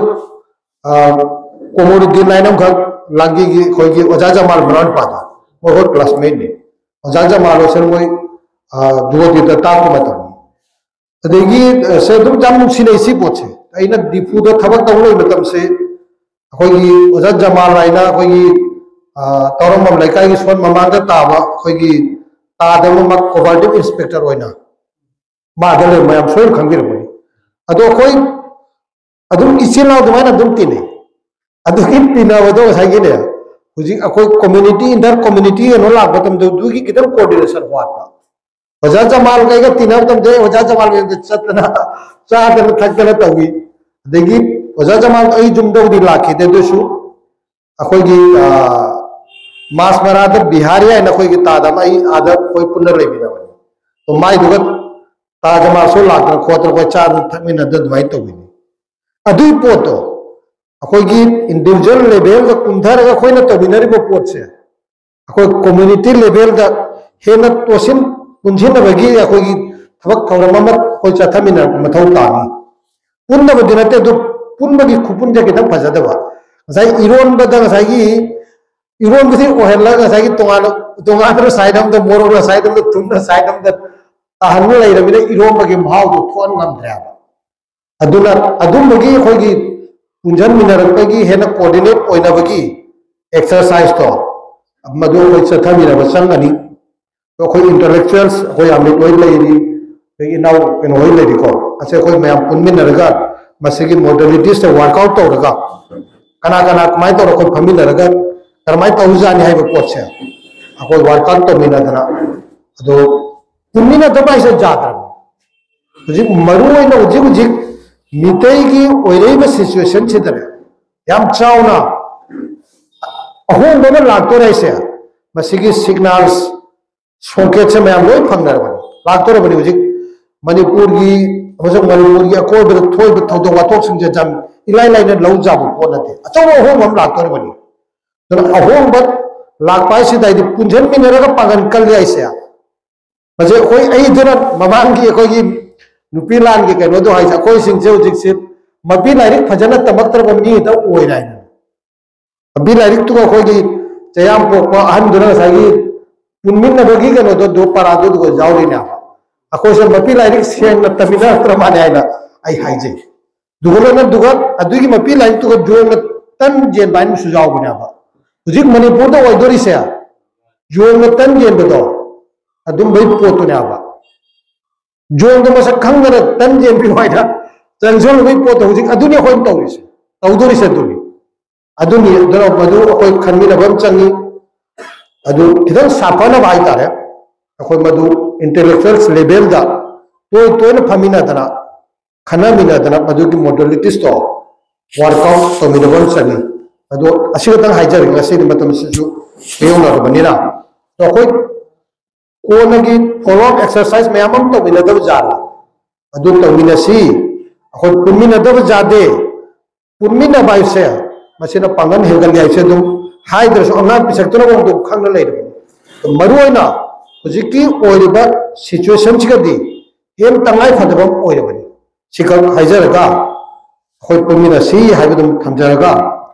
ꯀꯣꯃꯣꯔꯨꯗꯤꯟ ꯍꯥꯏꯅ ꯑꯃꯈꯛ ꯂꯥꯡꯒꯤꯒꯤ ꯑꯩꯈꯣꯏꯒꯤ ꯑꯣꯖꯥ ꯖꯃꯥꯜ ꯃꯅꯥꯎ ꯅꯨꯄꯥꯗꯣ, ꯃꯈꯣꯏ ꯀ꯭ꯂꯥꯁꯃꯦꯠꯅꯤ꯫ ꯑꯣꯖꯥ ꯖꯃꯥꯜ ꯍꯣꯏꯁꯦ ꯃꯣꯏ ꯖꯨꯒꯣꯗꯤꯗ ꯇꯥꯛꯄ ꯃꯇꯝꯅꯤ꯫ ꯑꯗꯒꯤ ꯁꯦ ꯑꯗꯨꯝ ꯌꯥꯝ ꯅꯨꯡꯁꯤꯅꯩ ꯁꯤ ꯄꯣꯠꯁꯦ꯫ ꯑꯩꯅ ꯗꯤꯐꯨꯗ ꯊꯕꯛ ꯇꯧ ꯂꯩꯕ ꯃꯇꯝꯁꯦ ꯑꯩꯈꯣꯏꯒꯤ ꯑꯣꯖꯥ ꯖꯃꯥꯜ ꯍꯥꯏꯅ ꯑꯩꯈꯣꯏꯒꯤ ꯇꯧꯔꯝꯕꯝ ꯂꯩꯀꯥꯏꯒꯤ ꯁꯣꯟ ꯃꯃꯥꯡꯗ ꯇꯥꯕ ꯑꯩꯈꯣꯏꯒꯤ ꯇꯥꯗꯕꯃꯛ ꯀꯣꯑꯣꯄꯔꯦꯇꯤꯚ ꯏꯟꯁꯄꯦꯛꯇꯔ ꯑꯣꯏꯅ ꯃꯥꯗ ꯂꯩ꯫ ꯃꯌꯥꯝ ꯁꯣꯏꯅ ꯈꯪꯕꯤꯔꯝꯒꯅꯤ꯫ ꯑꯗꯣ ꯑꯩꯈꯣꯏ ꯑꯗꯨꯝ ꯏꯆꯤꯜ ꯏꯅꯥꯎ ꯑꯗꯨꯃꯥꯏꯅ ꯑꯗꯨꯝ ꯇꯤꯟꯅꯩ꯫ ꯑꯗꯨꯒꯤ ꯇꯤꯟꯅꯕꯗꯣ ꯉꯁꯥꯏꯒꯤꯅꯦ, ꯍꯧꯖꯤꯛ ꯑꯩꯈꯣꯏ ꯀꯝꯃ꯭ꯌꯨꯅꯤꯇꯤ, ꯏꯟꯇꯔ ꯀꯝꯃ꯭ꯌꯨꯅꯤꯇꯤ ꯀꯩꯅꯣ ꯂꯥꯛꯄ ꯃꯇꯝꯗ ꯑꯗꯨꯒꯤ ꯈꯤꯇꯪ ꯀꯣꯑꯣꯔꯗꯤꯅꯦꯁꯟ ꯋꯥꯠꯄ꯫ ꯑꯣꯖꯥ ꯖꯃꯥꯜ ꯀꯩꯒ ꯇꯤꯟꯅꯕ ꯃꯇꯝꯗ ꯑꯣꯖꯥ ꯖꯃꯥꯜ ꯃꯌꯨꯝꯗ ꯆꯠꯇꯅ ꯆꯥꯗꯅ ꯊꯛꯇꯅ ꯇꯧꯏ꯫ ꯑꯗꯒꯤ ꯑꯣꯖꯥ ꯖꯃꯥꯜ ꯑꯩ ꯌꯨꯝꯗꯕꯨꯗꯤ ꯂꯥꯛꯈꯤꯗꯦ, ꯑꯗꯨꯁꯨ ꯑꯩꯈꯣꯏꯒꯤ ꯃꯥꯁꯃꯔꯥꯗ ꯕꯤꯍꯥꯔꯤ ꯍꯥꯏꯅ ꯑꯩꯈꯣꯏꯒꯤ ꯇꯥꯗ ꯑꯃ, ꯑꯩ ꯑꯥꯗ ꯑꯩꯈꯣꯏ ꯄꯨꯟꯅ ꯂꯩꯃꯤꯟꯅꯕꯅꯤ꯫ ꯑꯗꯣ ꯃꯥꯏꯗꯨꯒ ꯇꯥꯖ ꯃꯍꯜꯁꯨ ꯂꯥꯛꯇꯅ ꯈꯣꯠꯇꯅ ꯑꯩꯈꯣꯏ ꯆꯥꯗꯅ ꯊꯛꯃꯤꯟꯅꯗꯅ ꯑꯗꯨꯃꯥꯏꯅ ꯇꯧꯕꯤꯅꯤ꯫ ꯑꯗꯨꯒꯤ ꯄꯣꯠꯇꯣ ꯑꯩꯈꯣꯏꯒꯤ ꯏꯟꯗꯤꯕꯤꯖꯨꯋꯦꯜ ꯂꯦꯚꯦꯜꯗ ꯀꯨꯝꯊꯔꯒ ꯑꯩꯈꯣꯏꯅ ꯇꯧꯃꯤꯟꯅꯔꯤꯕ ꯄꯣꯠꯁꯦ ꯑꯩꯈꯣꯏ ꯀꯝꯃ꯭ꯌꯨꯅꯤꯇꯤ ꯂꯦꯚꯦꯜꯗ ꯍꯦꯟꯅ ꯇꯣꯠꯁꯤꯟ ꯄꯨꯟꯁꯤꯟꯅꯕꯒꯤ ꯑꯩꯈꯣꯏꯒꯤ ꯊꯕꯛ ꯊꯧꯔꯝ ꯑꯃ ꯑꯩꯈꯣꯏ ꯆꯠꯊꯃꯤꯟꯅꯔꯛꯄ ꯃꯊꯧ ꯇꯥꯅꯤ꯫ ꯄꯨꯟꯗꯕꯗꯤ ꯅꯠꯇꯦ, ꯑꯗꯨ ꯄꯨꯟꯕꯒꯤ ꯈꯨꯄꯨꯟꯁꯦ ꯈꯤꯇꯪ ꯐꯖꯗꯕ꯫ ꯉꯁꯥꯏ ꯏꯔꯣꯟꯕꯗ ꯉꯁꯥꯏꯒꯤ ꯏꯔꯣꯟꯕꯁꯤ ꯑꯣꯏꯍꯜꯂꯒ ꯉꯁꯥꯏꯒꯤ ꯇꯣꯉꯥꯟꯅ ꯇꯣꯉꯥꯟꯅ ꯁꯥꯏꯠ ꯑꯃꯗ, ꯃꯣꯔꯣꯛꯅ ꯁꯥꯏꯠ ꯑꯃꯗ, ꯊꯨꯝꯅ ꯁꯥꯏꯠ ꯑꯃꯗ ꯇꯥꯍꯟꯕ ꯂꯩꯔꯕꯅꯤꯅ ꯏꯔꯣꯟꯕꯒꯤ ꯃꯍꯥꯎꯗꯣ ꯊꯣꯛꯍꯟ ꯉꯝꯗ꯭ꯔꯦꯕ꯫ ꯑꯗꯨꯅ ꯑꯗꯨꯝꯕꯒꯤ ꯑꯩꯈꯣꯏꯒꯤ ꯄꯨꯟꯁꯤꯟꯃꯤꯟꯅꯔꯛꯄꯒꯤ ꯍꯦꯟꯅ ꯀꯣꯑꯣꯔꯗꯤꯅꯦꯠ ꯑꯣꯏꯅꯕꯒꯤ ꯑꯦꯛꯁꯔꯁꯥꯏꯁꯇꯣ ꯃꯗꯨ ꯑꯩꯈꯣꯏ ꯆꯠꯊꯃꯤꯟꯅꯕ ꯆꯪꯒꯅꯤ꯫ ꯑꯗꯣ ꯑꯩꯈꯣꯏ ꯏꯟꯇꯂꯦꯛꯆꯨꯋꯦꯜꯁ ꯑꯩꯈꯣꯏ ꯌꯥꯝꯅ ꯂꯣꯏ ꯂꯩꯔꯤ, ꯑꯩꯈꯣꯏ ꯏꯅꯥꯎ ꯀꯩꯅꯣ ꯍꯣꯏ ꯂꯩꯔꯤꯀꯣ, ꯑꯁꯤ ꯑꯩꯈꯣꯏ ꯃꯌꯥꯝ ꯄꯨꯟꯃꯤꯟꯅꯔꯒ ꯃꯁꯤꯒꯤ ꯃꯣꯗꯦꯂꯤꯇꯤꯁꯇ ꯋꯥꯔꯛ ꯑꯥꯎꯠ ꯇꯧꯔꯒ ꯀꯅꯥ ꯀꯅꯥ ꯀꯃꯥꯏꯅ ꯇꯧꯔꯒ ꯑꯩꯈꯣꯏ ꯐꯝꯃꯤꯟꯅꯔꯒ ꯀꯔꯝꯍꯥꯏꯅ ꯇꯧꯖꯥꯠꯅꯤ ꯍꯥꯏꯕ ꯄꯣꯠꯁꯦ ꯑꯩꯈꯣꯏ ꯋꯥꯔꯛ ꯑꯥꯎꯠ ꯇꯧꯃꯤꯟꯅꯗꯅ, ꯑꯗꯣ ꯄꯨꯟꯃꯤꯟꯅꯗꯕ ꯍꯥꯏꯁꯦ ꯌꯥꯗ꯭ꯔꯕ꯫ ꯍꯧꯖꯤꯛ ꯃꯔꯨ ꯑꯣꯏꯅ ꯍꯧꯖꯤꯛ ꯍꯧꯖꯤꯛ ꯃꯤꯇꯩꯒꯤ ꯑꯣꯏꯔꯛꯏꯕ ꯁꯤꯆꯨꯋꯦꯁꯟꯁꯤꯗꯅꯦ ꯌꯥꯝ ꯆꯥꯎꯅ ꯑꯍꯣꯡꯕ ꯑꯃ ꯂꯥꯛꯇꯣꯔꯦ ꯍꯥꯏꯁꯦ꯫ ꯃꯁꯤꯒꯤ ꯁꯤꯒꯅꯦꯜꯁ, ꯁꯣꯀꯦꯠꯁꯦ ꯃꯌꯥꯝ ꯂꯣꯏ ꯐꯪꯅꯔꯕꯅꯤ, ꯂꯥꯛꯇꯣꯔꯕꯅꯤ꯫ ꯍꯧꯖꯤꯛ ꯃꯅꯤꯄꯨꯔꯒꯤ ꯑꯃꯁꯨꯡ ꯃꯅꯤꯄꯨꯔꯒꯤ ꯑꯀꯣꯏꯕꯗ ꯊꯣꯛꯏꯕ ꯊꯧꯗꯣꯛ ꯋꯥꯊꯣꯛꯁꯤꯡꯁꯦ ꯌꯥꯝ ꯏꯂꯥꯏ ꯂꯥꯏꯅ ꯂꯧ ꯌꯥꯕ ꯄꯣꯠ ꯅꯠꯇꯦ꯫ ꯑꯆꯧꯕ ꯑꯍꯣꯡꯕ ꯑꯃ ꯂꯥꯛꯇꯣꯔꯕꯅꯤ꯫ ꯑꯗꯨꯅ ꯑꯍꯣꯡꯕ ꯂꯥꯛꯄ ꯍꯥꯏꯁꯤꯗ ꯍꯥꯏꯗꯤ ꯄꯨꯟꯁꯤꯟꯃꯤꯟꯅꯔꯒ ꯄꯥꯡꯒꯜ ꯀꯜꯂꯤ ꯍꯥꯏꯁꯦ꯫ ꯃꯁꯤ ꯑꯩꯈꯣꯏ, ꯑꯩꯗꯨꯅ ꯃꯃꯥꯡꯒꯤ ꯑꯩꯈꯣꯏꯒꯤ ꯅꯨꯄꯤ ꯂꯥꯟꯒꯤ ꯀꯩꯅꯣꯗꯣ ꯍꯥꯏꯁꯦ, ꯑꯩꯈꯣꯏꯁꯤꯡꯁꯦ ꯍꯧꯖꯤꯛꯁꯦ ꯃꯄꯤ ꯂꯥꯏꯔꯤꯛ ꯐꯖꯅ ꯇꯝꯃꯛꯇ꯭ꯔꯕ ꯃꯤ ꯍꯦꯛꯇ ꯑꯣꯏꯔꯦ ꯍꯥꯏꯅ꯫ ꯃꯄꯤ ꯂꯥꯏꯔꯤꯛꯇꯨꯒ ꯑꯩꯈꯣꯏꯒꯤ ꯆꯌꯥꯝ ꯄꯣꯛꯄ ꯑꯍꯟꯗꯨꯅ ꯉꯁꯥꯏꯒꯤ ꯄꯨꯟꯃꯤꯟꯅꯕꯒꯤ ꯀꯩꯅꯣꯗꯣ, ꯑꯗꯨ ꯄꯔꯥꯗꯨ ꯑꯗꯨꯒ ꯌꯥꯎꯔꯤꯅꯦꯕ꯫ ꯑꯩꯈꯣꯏꯁꯦ ꯃꯄꯤ ꯂꯥꯏꯔꯤꯛ ꯁꯦꯡꯅ ꯇꯝꯃꯤꯟꯅꯔꯛꯇ꯭ꯔ ꯃꯥꯜꯂꯦ ꯍꯥꯏꯅ ꯑꯩ ꯍꯥꯏꯖꯩ꯫ ꯑꯗꯨꯒ ꯂꯣꯏꯅ ꯑꯗꯨꯒ ꯑꯗꯨꯒꯤ ꯃꯄꯤ ꯂꯥꯏꯔꯤꯛꯇꯨꯒ ꯌꯣꯡꯅ ꯇꯟ ꯌꯦꯟꯕ ꯍꯥꯏꯅ ꯑꯃꯁꯨ ꯌꯥꯎꯕꯅꯦꯕ꯫ ꯍꯧꯖꯤꯛ ꯃꯅꯤꯄꯨꯔꯗ ꯑꯣꯏꯗꯣꯔꯤꯁꯦ ꯌꯣꯡꯅ ꯇꯟ ꯌꯦꯟꯕꯗꯣ, ꯑꯗꯨꯝꯕꯩ ꯄꯣꯠꯇꯨꯅꯦꯕ꯫ ꯌꯣꯡꯗꯣ ꯃꯁꯛ ꯈꯪꯗꯅ ꯇꯟ ꯌꯦꯟꯕꯤꯌꯨ ꯍꯥꯏꯅ ꯆꯪꯁꯤꯜꯂꯨꯕꯒꯤ ꯄꯣꯠꯇꯣ ꯍꯧꯖꯤꯛ ꯑꯗꯨꯅꯤ ꯑꯩꯈꯣꯏꯅ ꯇꯧꯔꯤꯁꯦ, ꯇꯧꯗꯣꯔꯤꯁꯦ ꯑꯗꯨꯅꯤ꯫ ꯑꯗꯨꯅꯤ, ꯑꯗꯨꯅ ꯃꯗꯨ ꯑꯩꯈꯣꯏ ꯈꯟꯃꯤꯟꯅꯕ ꯑꯃ ꯆꯪꯉꯤ꯫ ꯑꯗꯨ ꯈꯤꯇꯪ ꯁꯥꯐꯅꯕ ꯍꯥꯏꯇꯥꯔꯦ, ꯑꯩꯈꯣꯏ ꯃꯗꯨ ꯏꯟꯇꯦꯂꯦꯛꯆꯨꯋꯦꯜꯁ ꯂꯦꯚꯦꯜꯗ ꯇꯣꯏ ꯇꯣꯏꯅ ꯐꯝꯃꯤꯟꯅꯗꯅ, ꯈꯟꯅꯃꯤꯟꯅꯗꯅ ꯃꯗꯨꯒꯤ ꯃꯣꯗꯦꯂꯤꯇꯤꯁꯇꯣ ꯋꯥꯔꯛ ꯑꯥꯎꯠ ꯇꯧꯃꯤꯟꯅꯕ ꯑꯃ ꯆꯪꯉꯤ꯫ ꯑꯗꯣ ꯑꯁꯤ ꯈꯛꯇꯪ ꯍꯥꯏꯖꯔꯒꯦ, ꯉꯁꯤꯗꯤ ꯃꯇꯝꯁꯤꯁꯨ ꯈꯨꯌꯧꯅꯔꯕꯅꯤꯅ꯫ ꯑꯗꯣ ꯑꯩꯈꯣꯏ ꯀꯣꯟꯅꯒꯤ ꯐꯣꯂꯣ ꯑꯞ ꯑꯦꯛꯁꯔꯁꯥꯏꯁ ꯃꯌꯥꯝ ꯑꯃ ꯇꯧꯃꯤꯟꯅꯗꯕ ꯖꯥꯠꯂ? ꯑꯗꯨ ꯇꯧꯃꯤꯟꯅꯁꯤ꯫ ꯑꯩꯈꯣꯏ ꯄꯨꯟꯃꯤꯟꯅꯗꯕ ꯌꯥꯗꯦ꯫ ꯄꯨꯟꯃꯤꯟꯅꯕ ꯍꯥꯏꯁꯦ, ꯃꯁꯤꯅ ꯄꯥꯡꯒꯜ ꯍꯦꯟꯒꯠꯂꯤ ꯍꯥꯏꯁꯦ ꯑꯗꯨꯝ ꯍꯥꯏꯗ꯭ꯔꯁꯨ ꯑꯉꯥꯡ ꯄꯤꯁꯛꯇꯨꯅꯐꯥꯎ ꯑꯗꯨꯝ ꯈꯪꯅ ꯂꯩꯔꯕꯅꯤ꯫ ꯃꯔꯨ ꯑꯣꯏꯅ ꯍꯧꯖꯤꯛꯀꯤ ꯑꯣꯏꯔꯤꯕ ꯁꯤꯆꯨꯋꯦꯁꯟꯁꯤꯒꯗꯤ ꯌꯥꯝ ꯇꯉꯥꯏ ꯐꯗꯕ ꯑꯃ ꯑꯣꯏꯔꯕꯅꯤ꯫ ꯁꯤꯈꯛ ꯍꯥꯏꯖꯔꯒ ꯑꯩꯈꯣꯏ ꯄꯨꯟꯃꯤꯟꯅꯁꯤ ꯍꯥꯏꯕꯗꯨꯝ ꯊꯝꯖꯔꯒ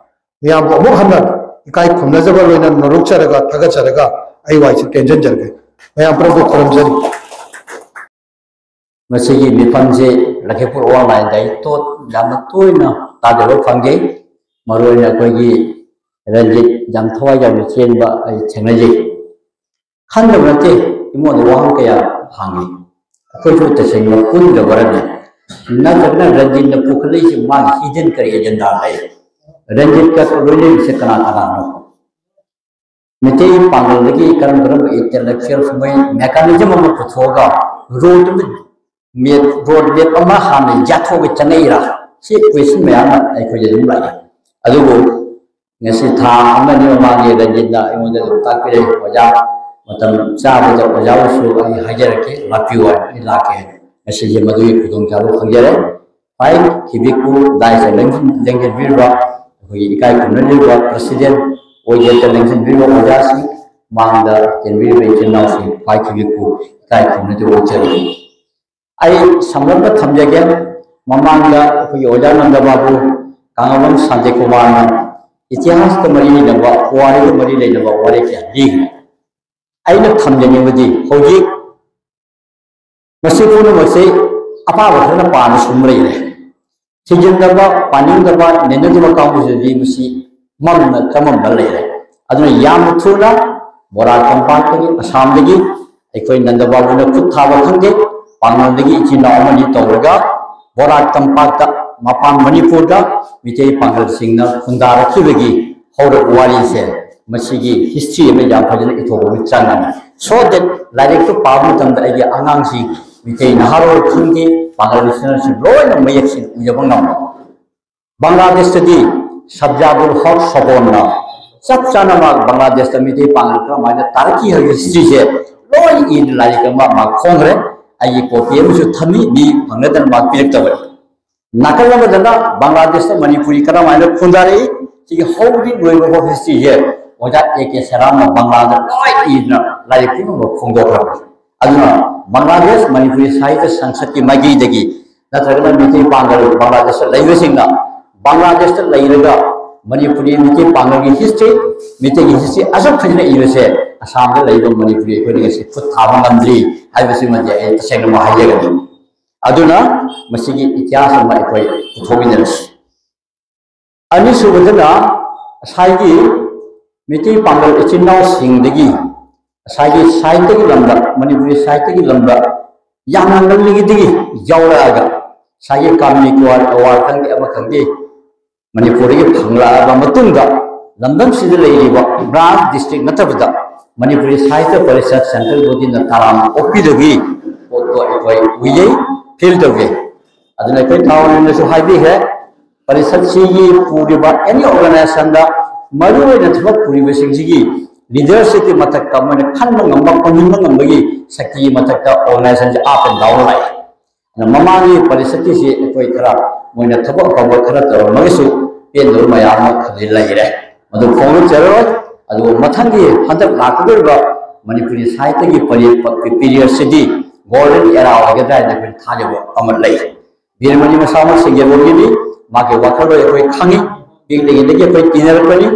ꯃꯌꯥꯝꯕꯨ ꯑꯃꯨꯛ ꯍꯟꯅ ꯏꯀꯥꯏ ꯈꯨꯝꯅꯖꯕ ꯂꯣꯏꯅ ꯅꯣꯂꯨꯛꯆꯔꯒ ꯊꯥꯒꯠꯆꯔꯒ ꯑꯩ ꯋꯥꯍꯩꯁꯤ ꯇꯦꯟꯖꯟꯖꯔꯒꯦ꯫ ꯃꯌꯥꯝ ꯄꯨꯝꯅꯃꯛꯄꯨ ꯈꯨꯔꯨꯝꯖꯔꯤ꯫ ꯃꯁꯤꯒꯤ ꯃꯤꯐꯝꯁꯦ ꯂꯛꯈꯤꯄꯨꯔ ꯑꯣꯟꯂꯥꯏꯟꯗ ꯑꯩ ꯇꯣꯠ ꯌꯥꯝꯅ ꯇꯣꯏꯅ ꯇꯥꯖꯕ ꯐꯪꯖꯩ꯫ ꯃꯔꯨꯑꯣꯏꯅ ꯑꯩꯈꯣꯏꯒꯤ ꯔꯟꯖꯤꯠ ꯌꯥꯝ ꯊꯋꯥꯏ ꯌꯥꯎꯅ ꯆꯦꯟꯕ ꯑꯩ ꯊꯦꯡꯅꯖꯩ꯫ ꯈꯟꯗꯕ ꯅꯠꯇꯦ, ꯑꯩꯉꯣꯟꯗ ꯋꯥꯍꯪ ꯀꯌꯥ ꯍꯪꯉꯤ꯫ ꯑꯩꯈꯣꯏꯁꯨ ꯇꯁꯦꯡꯅ ꯄꯨꯟꯗꯕ꯭ꯔꯅꯦ? ꯅꯠꯇ꯭ꯔꯒꯅ ꯔꯟꯖꯤꯠꯅ ꯄꯨꯈꯠꯂꯛꯏꯁꯦ ꯃꯥꯒꯤ ꯍꯤꯗꯟ ꯀꯔꯤ ꯑꯦꯖꯦꯟꯗꯥ ꯂꯩ? ꯔꯟꯖꯤꯠꯀ ꯂꯣꯏꯅꯔꯤꯁꯦ ꯀꯅꯥ ꯀꯅꯥꯅꯣ? ꯃꯤꯇꯩ ꯄꯥꯡꯒꯜꯗꯒꯤ ꯀꯔꯝ ꯀꯔꯝꯕ ꯏꯟꯇꯦꯂꯦꯛꯆꯨꯋꯦꯜ ꯃꯣꯏ ꯃꯦꯀꯥꯅꯤꯖꯝ ꯑꯃ ꯄꯨꯊꯣꯛꯑꯒ ꯔꯣꯗ ꯃꯦꯞ, ꯔꯣꯗ ꯃꯦꯞ ꯑꯃ ꯍꯥꯟꯅ ꯌꯥꯊꯣꯛꯑꯒ ꯆꯪꯉꯛꯏꯔꯥ? ꯁꯤ ꯀ꯭ꯋꯦꯁꯟ ꯃꯌꯥꯝ ꯑꯃ ꯑꯩꯈꯣꯏꯗ ꯑꯗꯨꯝ ꯂꯥꯛꯏ꯫ ꯑꯗꯨꯕꯨ ꯉꯁꯤ ꯊꯥ ꯑꯃꯅꯤ ꯃꯃꯥꯡꯒꯤ ꯔꯟꯖꯤꯠꯅ ꯑꯩꯉꯣꯟꯗ ꯑꯗꯨꯝ ꯇꯥꯛꯄꯤꯔꯛꯏ, "ꯑꯣꯖꯥ, ꯃꯇꯝ ꯆꯥꯕꯗ ꯑꯣꯖꯥꯕꯨꯁꯨ ꯑꯩ ꯍꯥꯏꯖꯔꯛꯀꯦ, ꯂꯥꯛꯄꯤꯌꯨ ꯍꯥꯏꯅ ꯑꯩ ꯂꯥꯛꯀꯦ ꯍꯥꯏꯅ ꯉꯁꯤꯁꯦ ꯃꯗꯨꯒꯤ ꯈꯨꯗꯣꯡꯆꯥꯕ ꯐꯪꯖꯔꯦ꯫ ꯄꯥꯏ ꯈꯤꯕꯤꯛꯄꯨ ꯗꯥꯏꯁꯇ ꯂꯦꯡꯁꯤꯟ-, ꯂꯦꯡꯁꯤꯟꯕꯤꯔꯤꯕ ꯑꯩꯈꯣꯏꯒꯤ ꯏꯀꯥꯏ ꯈꯨꯝꯅꯔꯤꯕ ꯄ꯭ꯔꯁꯤꯗꯦꯟ ꯑꯣꯏꯖꯦꯠꯇ ꯂꯦꯡꯁꯤꯟꯕꯤꯔꯤꯕ ꯑꯣꯖꯥꯁꯤꯡ, ꯃꯥꯡꯗ ꯆꯦꯟꯕꯤꯔꯤꯕ ꯏꯆꯤꯟ ꯏꯅꯥꯎꯁꯤꯡ, ꯄꯥꯏ ꯈꯤꯕꯤꯛꯄꯨ ꯏꯀꯥꯏ ꯈꯨꯝꯅꯗꯨ ꯑꯣꯏꯖꯔꯤ꯫ ꯑꯩ ꯁꯝꯂꯞꯅ ꯊꯝꯖꯒꯦ, ꯃꯃꯥꯡꯗ ꯑꯩꯈꯣꯏꯒꯤ ꯑꯣꯖꯥ ꯅꯟꯗ ꯕꯥꯕꯨ ꯀꯥꯡꯉꯕꯝ ꯁꯥꯟꯇꯤꯀꯨꯃꯥꯔꯅ ꯏꯇꯤꯍꯥꯁꯀ ꯃꯔꯤ ꯂꯩꯅꯕ, ꯄꯨꯋꯥꯔꯤꯒ ꯃꯔꯤ ꯂꯩꯅꯕ ꯋꯥꯔꯤ ꯀꯌꯥ ꯂꯤꯈ꯭ꯔꯦ꯫ ꯑꯩꯅ ꯊꯝꯖꯅꯤꯡꯕꯗꯤ ꯍꯧꯖꯤꯛ ꯃꯁꯤ ꯄꯨꯝꯅꯃꯛꯁꯤ ꯑꯄꯥꯕ ꯈꯔꯅ ꯄꯥꯝꯅ ꯁꯨꯝ ꯂꯩꯔꯦ꯫ ꯊꯤꯖꯤꯟꯗꯕ, ꯄꯥꯅꯤꯡꯗꯕ, ꯅꯩꯅꯗꯕ ꯀꯥꯡꯕꯨꯁꯤꯗꯤ ꯃꯁꯤ ꯃꯝꯅ ꯆꯃꯝꯅ ꯂꯩꯔꯦ꯫ ꯑꯗꯨꯅ ꯌꯥꯝꯅ ꯊꯨꯅ ꯕꯣꯔꯥ ꯇꯝꯄꯥꯛꯇꯒꯤ, ꯑꯁꯥꯝꯗꯒꯤ ꯑꯩꯈꯣꯏ ꯅꯟꯗ ꯕꯥꯕꯨꯅ ꯈꯨꯠ ꯊꯥꯕ ꯈꯪꯗꯦ, ꯄꯥꯡꯒꯜꯗꯒꯤ ꯏꯆꯤꯟ ꯏꯅꯥꯎ ꯑꯃꯅꯤ ꯇꯧꯔꯒ ꯕꯣꯔꯥ ꯇꯝꯄꯥꯛꯇ, ꯃꯄꯥꯟ ꯃꯅꯤꯄꯨꯔꯗ ꯃꯤꯇꯩ ꯄꯥꯡꯒꯜꯁꯤꯡꯅ ꯈꯨꯟꯗꯥꯔꯛꯈꯤꯕꯒꯤ ꯍꯧꯔꯛꯄ ꯋꯥꯔꯤꯁꯦ, ꯃꯁꯤꯒꯤ ꯍꯤꯁꯇ꯭ꯔꯤ ꯑꯃ ꯌꯥꯝ ꯐꯖꯅ ꯏꯊꯣꯛꯄ ꯑꯃ ꯆꯪꯉꯅꯤ꯫ So that ꯂꯥꯏꯔꯤꯛꯇꯨ ꯄꯥꯕ ꯃꯇꯝꯗ ꯑꯩꯒꯤ ꯑꯉꯥꯡꯁꯤꯡ ꯃꯤꯇꯩ ꯅꯍꯥꯔꯣꯜ ꯈꯪꯗꯦ, ꯄꯥꯡꯒꯜ ꯂꯤꯁꯅꯔꯁꯤꯡ ꯂꯣꯏꯅ ꯃꯌꯦꯛ ꯁꯦꯡꯅ ꯎꯖꯕ ꯉꯝꯕ꯫ ꯕꯪꯒ꯭ꯂꯥꯗꯦꯁꯇꯗꯤ ꯁꯕꯖꯥꯗꯨꯜ ꯍꯛ ꯁꯣꯕꯣꯟꯅ ꯆꯞ ꯆꯥꯅ ꯃꯥ ꯕꯪꯒ꯭ꯂꯥꯗꯦꯁꯇ ꯃꯤꯇꯩ ꯄꯥꯡꯒꯜ ꯀꯔꯝꯍꯥꯏꯅ ꯇꯥꯔꯛꯈꯤ ꯍꯥꯏꯕꯒꯤ ꯍꯤꯁꯇ꯭ꯔꯤꯁꯦ ꯂꯣꯏ ꯏꯅ ꯂꯥꯏꯔꯤꯛ ꯑꯃ ꯃꯥ ꯐꯣꯡꯈ꯭ꯔꯦ꯫ ꯑꯩꯒꯤ ꯀꯣꯄꯤ ꯑꯃꯁꯨ ꯊꯝꯃꯤ, ꯃꯤ ꯐꯪꯅꯗꯅ ꯃꯥ ꯄꯤꯔꯛꯇꯕꯅꯤ꯫ ꯅꯥꯀꯜ ꯑꯃꯗꯅ ꯕꯪꯒ꯭ꯂꯥꯗꯦꯁꯇ ꯃꯅꯤꯄꯨꯔꯤ ꯀꯔꯝꯍꯥꯏꯅ ꯈꯣꯟꯗꯥꯔꯛꯏ, ꯁꯤꯒꯤ ꯍꯧꯕꯗꯒꯤ ꯂꯣꯏꯕ ꯐꯥꯎ ꯍꯤꯁꯇ꯭ꯔꯤꯁꯦ ꯑꯣꯖꯥ ꯑꯦ ꯀꯦ ꯁꯦꯔꯥꯝꯅ ꯕꯪꯒ꯭ꯂꯥꯗ ꯂꯣꯏ ꯏꯗꯅ ꯂꯥꯏꯔꯤꯛ ꯄꯨꯝꯅꯃꯛ ꯐꯣꯡꯗꯣꯛꯈ꯭ꯔꯕꯅꯤ꯫ ꯑꯗꯨꯅ ꯕꯪꯒ꯭ꯂꯥꯗꯦꯁ ꯃꯅꯤꯄꯨꯔꯤ ꯁꯥꯍꯤꯇ꯭ꯌ ꯁꯪꯁꯠꯀꯤ ꯃꯥꯏꯀꯩꯗꯒꯤ ꯅꯠꯇ꯭ꯔꯒꯅ ꯃꯤꯇꯩ ꯄꯥꯡꯒꯜ ꯕꯪꯒ꯭ꯂꯥꯗꯦꯁꯇ ꯂꯩꯕꯁꯤꯡꯅ ꯕꯪꯒ꯭ꯂꯥꯗꯦꯁꯇ ꯂꯩꯔꯒ ꯃꯅꯤꯄꯨꯔꯤ ꯃꯤꯇꯩ ꯄꯥꯡꯒꯜꯒꯤ ꯍꯤꯁꯇ꯭ꯔꯤ, ꯃꯤꯇꯩꯒꯤ ꯍꯤꯁꯇ꯭ꯔꯤ ꯑꯁꯨꯛ ꯐꯖꯅ ꯏꯕꯁꯦ ꯑꯁꯥꯝꯗ ꯂꯩꯕ ꯃꯅꯤꯄꯨꯔꯤ ꯑꯩꯈꯣꯏꯅ ꯉꯁꯤ ꯈꯨꯠ ꯊꯥꯕ ꯉꯝꯗ꯭ꯔꯤ ꯍꯥꯏꯕꯁꯤꯃꯗꯤ ꯑꯩ ꯇꯁꯦꯡꯅꯃꯛ ꯍꯥꯏꯖꯒꯅꯤ꯫ ꯑꯗꯨꯅ ꯃꯁꯤꯒꯤ ꯏꯇꯤꯍꯥꯁ ꯑꯃ ꯑꯩꯈꯣꯏ ꯄꯨꯊꯣꯛꯃꯤꯟꯅꯔꯁꯤ꯫ ꯑꯅꯤꯁꯨꯕꯗꯅ ꯉꯁꯥꯏꯒꯤ ꯃꯤꯇꯩ ꯄꯥꯡꯒꯜ ꯏꯆꯤꯟ ꯏꯅꯥꯎꯁꯤꯡꯗꯒꯤ ꯉꯁꯥꯏꯒꯤ ꯁꯥꯍꯤꯇ꯭ꯌꯒꯤ ꯂꯝꯗ, ꯃꯅꯤꯄꯨꯔꯤ ꯁꯥꯍꯤꯇ꯭ꯌꯒꯤ ꯂꯝꯗ ꯌꯥꯝꯅ ꯉꯜꯂꯤꯉꯩꯗꯒꯤ ꯌꯥꯎꯔꯛꯑꯒ ꯉꯁꯥꯏꯒꯤ ꯀꯥꯃꯤꯅꯤ ꯀꯨꯃꯥꯔ ꯑꯦꯋꯥꯔꯗ ꯈꯪꯗꯦ ꯑꯃ ꯈꯪꯗꯦ ꯃꯅꯤꯄꯨꯔꯗꯒꯤ ꯐꯪꯂꯛꯑꯕ ꯃꯇꯨꯡꯗ ꯂꯝꯗꯝꯁꯤꯗ ꯂꯩꯔꯤꯕ ꯕ꯭ꯔꯥꯟꯁ ꯗꯤꯁꯇ꯭ꯔꯤꯛ ꯅꯠꯇꯕꯗ ꯃꯅꯤꯄꯨꯔꯤ ꯁꯥꯍꯤꯇ꯭ꯌ ꯄꯔꯤꯁꯠ ꯁꯦꯟꯇ꯭ꯔꯦꯜ ꯕꯣꯗꯤꯅ ꯇꯔꯥꯝꯅ ꯑꯣꯛꯄꯤꯕꯒꯤ ꯄꯣꯠꯇꯣ ꯑꯩꯈꯣꯏ ꯎꯌꯩ, ꯐꯤꯜ ꯇꯧꯖꯩ꯫ ꯑꯗꯨꯅ ꯑꯩꯈꯣꯏ ꯊꯥꯎ ꯍꯥꯏꯕꯤꯈ꯭ꯔꯦ, ꯄꯔꯤꯁꯠꯁꯤꯒꯤ ꯄꯨꯔꯤꯕ ꯑꯦꯅꯤ ꯑꯣꯔꯒꯅꯥꯏꯖꯦꯁꯟꯗ ꯃꯔꯨꯑꯣꯏꯅ ꯊꯕꯛ ꯄꯨꯔꯤꯕꯁꯤꯡꯁꯤꯒꯤ ꯂꯤꯗꯔꯁꯤꯞꯀꯤ ꯃꯊꯛꯇ ꯃꯣꯏꯅ ꯈꯟꯕ ꯉꯝꯕ, ꯈꯪꯍꯟꯕ ꯉꯝꯕꯒꯤ ꯁꯛꯇꯤꯒꯤ ꯃꯊꯛꯇ ꯑꯣꯔꯒꯅꯥꯏꯖꯦꯁꯟꯁꯦ ꯑꯞ ꯑꯦꯟ ꯗꯥꯎꯟ ꯂꯥꯛꯑꯦ꯫ ꯑꯗꯨꯅ ꯃꯃꯥꯡꯒꯤ ꯄꯔꯤꯁꯠꯀꯤꯁꯤ ꯑꯩꯈꯣꯏ ꯈꯔ ꯃꯣꯏꯅ ꯊꯕꯛ ꯑꯐꯕ ꯈꯔ ꯇꯧꯔꯝꯃꯒꯁꯨ ꯄꯦꯟꯗꯕ ꯃꯌꯥꯝ ꯑꯃ ꯈꯔꯗꯤ ꯂꯩꯔꯦ꯫ ꯃꯗꯨ ꯐꯣꯡꯗꯣꯛꯆꯔꯔꯣꯏ꯫ ꯑꯗꯨꯕꯨ ꯃꯊꯪꯒꯤ ꯍꯟꯗꯛ ꯂꯥꯛꯀꯗꯧꯔꯤꯕ ꯃꯅꯤꯄꯨꯔꯤ ꯁꯥꯍꯤꯇ꯭ꯌꯒꯤ ꯄꯔꯤ-, ꯄ-, ꯄꯤꯔꯤꯌꯗꯁꯤꯗꯤ ꯒꯣꯜꯗꯟ ꯑꯦꯔꯥ ꯑꯣꯏꯒꯗ꯭ꯔꯥ ꯍꯥꯏꯅ ꯑꯩꯈꯣꯏ ꯊꯥꯖꯕ ꯑꯃ ꯂꯩ꯫ ꯕꯤꯔꯃꯅꯤ ꯃꯁꯥꯃꯛ ꯁꯤꯡꯖꯃꯩꯒꯤꯅꯤ, ꯃꯥꯒꯤ ꯋꯥꯈꯜꯂꯣꯟ ꯑꯩꯈꯣꯏ ꯈꯪꯉꯤ, ꯄꯤꯛꯂꯤꯉꯩꯗꯒꯤ ꯑꯩꯈꯣꯏ ꯇꯤꯟꯅꯔꯛꯄꯅꯤ꯫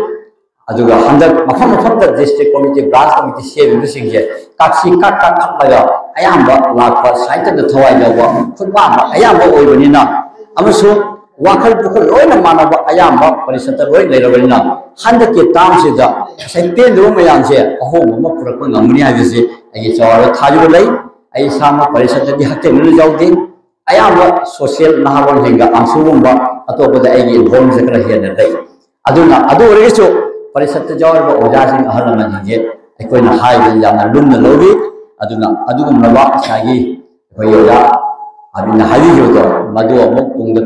ꯑꯗꯨꯒ ꯍꯟꯗꯛ ꯃꯐꯝ ꯃꯐꯝꯗ ꯗꯤꯁꯇ꯭ꯔꯤꯛ ꯀꯣꯃꯤꯇꯤ, ꯕ꯭ꯔꯥꯟꯁ ꯀꯣꯃꯤꯇꯤ ꯁꯦꯝꯃꯤꯕꯁꯤꯡꯁꯦ ꯀꯥꯛꯁꯤ ꯀꯛ ꯀꯛ ꯀꯛꯂꯒ ꯑꯌꯥꯝꯕ ꯂꯥꯛꯄ ꯁꯥꯍꯤꯇ꯭ꯌꯗ ꯊꯋꯥꯏ ꯌꯥꯎꯕ ꯈꯨꯠꯄꯥꯝꯕ ꯑꯌꯥꯝꯕ ꯑꯣꯏꯕꯅꯤꯅ ꯑꯃꯁꯨꯡ ꯋꯥꯈꯜ ꯄꯨꯛꯈꯜ ꯂꯣꯏꯅ ꯃꯥꯟꯅꯕ ꯑꯌꯥꯝꯕ ꯄꯔꯤꯁꯠꯇ ꯂꯣꯏ ꯂꯩꯔꯕꯅꯤꯅ ꯍꯟꯗꯛꯀꯤ ꯇꯥꯝꯁꯤꯗ ꯉꯁꯥꯏ ꯄꯦꯟꯗꯕ ꯃꯌꯥꯝꯁꯦ ꯑꯍꯣꯡꯕ ꯑꯃ ꯄꯨꯔꯛꯄ ꯉꯝꯒꯅꯤ ꯍꯥꯏꯕꯁꯤ ꯑꯩꯒꯤ ꯆꯥꯎꯔꯕ ꯊꯥꯖꯕ ꯂꯩ꯫ ꯑꯩ ꯏꯁꯥꯃꯛ ꯄꯔꯤꯁꯠꯇꯗꯤ ꯍꯛꯊꯦꯡꯅꯅ ꯌꯥꯎꯗꯦ꯫ ꯑꯌꯥꯝꯕ ꯁꯣꯁꯤꯌꯦꯜ ꯅꯍꯥꯔꯣꯜꯁꯤꯡꯒ ꯑꯥꯟꯁꯨꯒꯨꯝꯕ ꯑꯇꯣꯞꯄꯗ ꯑꯩꯒꯤ ꯏꯟꯐꯣꯔꯃꯦꯁꯟ ꯈꯔ ꯍꯦꯟꯅ ꯂꯩ꯫ ꯑꯗꯨꯅ ꯑꯗꯨ ꯑꯣꯏꯔꯒꯁꯨ ꯄꯔꯤꯁꯠꯇ ꯌꯥꯎꯔꯤꯕ ꯑꯣꯖꯥꯁꯤꯡ ꯑꯍꯜ ꯂꯃꯟꯁꯤꯡꯁꯦ ꯑꯩꯈꯣꯏꯅ ꯍꯥꯏꯕꯗ ꯌꯥꯝꯅ ꯂꯨꯝꯅ ꯂꯧꯏ꯫ ꯑꯗꯨꯅ ꯑꯗꯨꯒꯨꯝꯂꯕ ꯉꯁꯥꯏꯒꯤ ꯑꯩꯈꯣꯏꯒꯤ ꯑꯣꯖꯥ ꯑꯕꯤꯅ ꯍꯥꯏꯕꯤꯈꯤꯕꯗꯣ ꯃꯗꯨ ꯑꯃꯨꯛ ꯇꯨꯡꯗ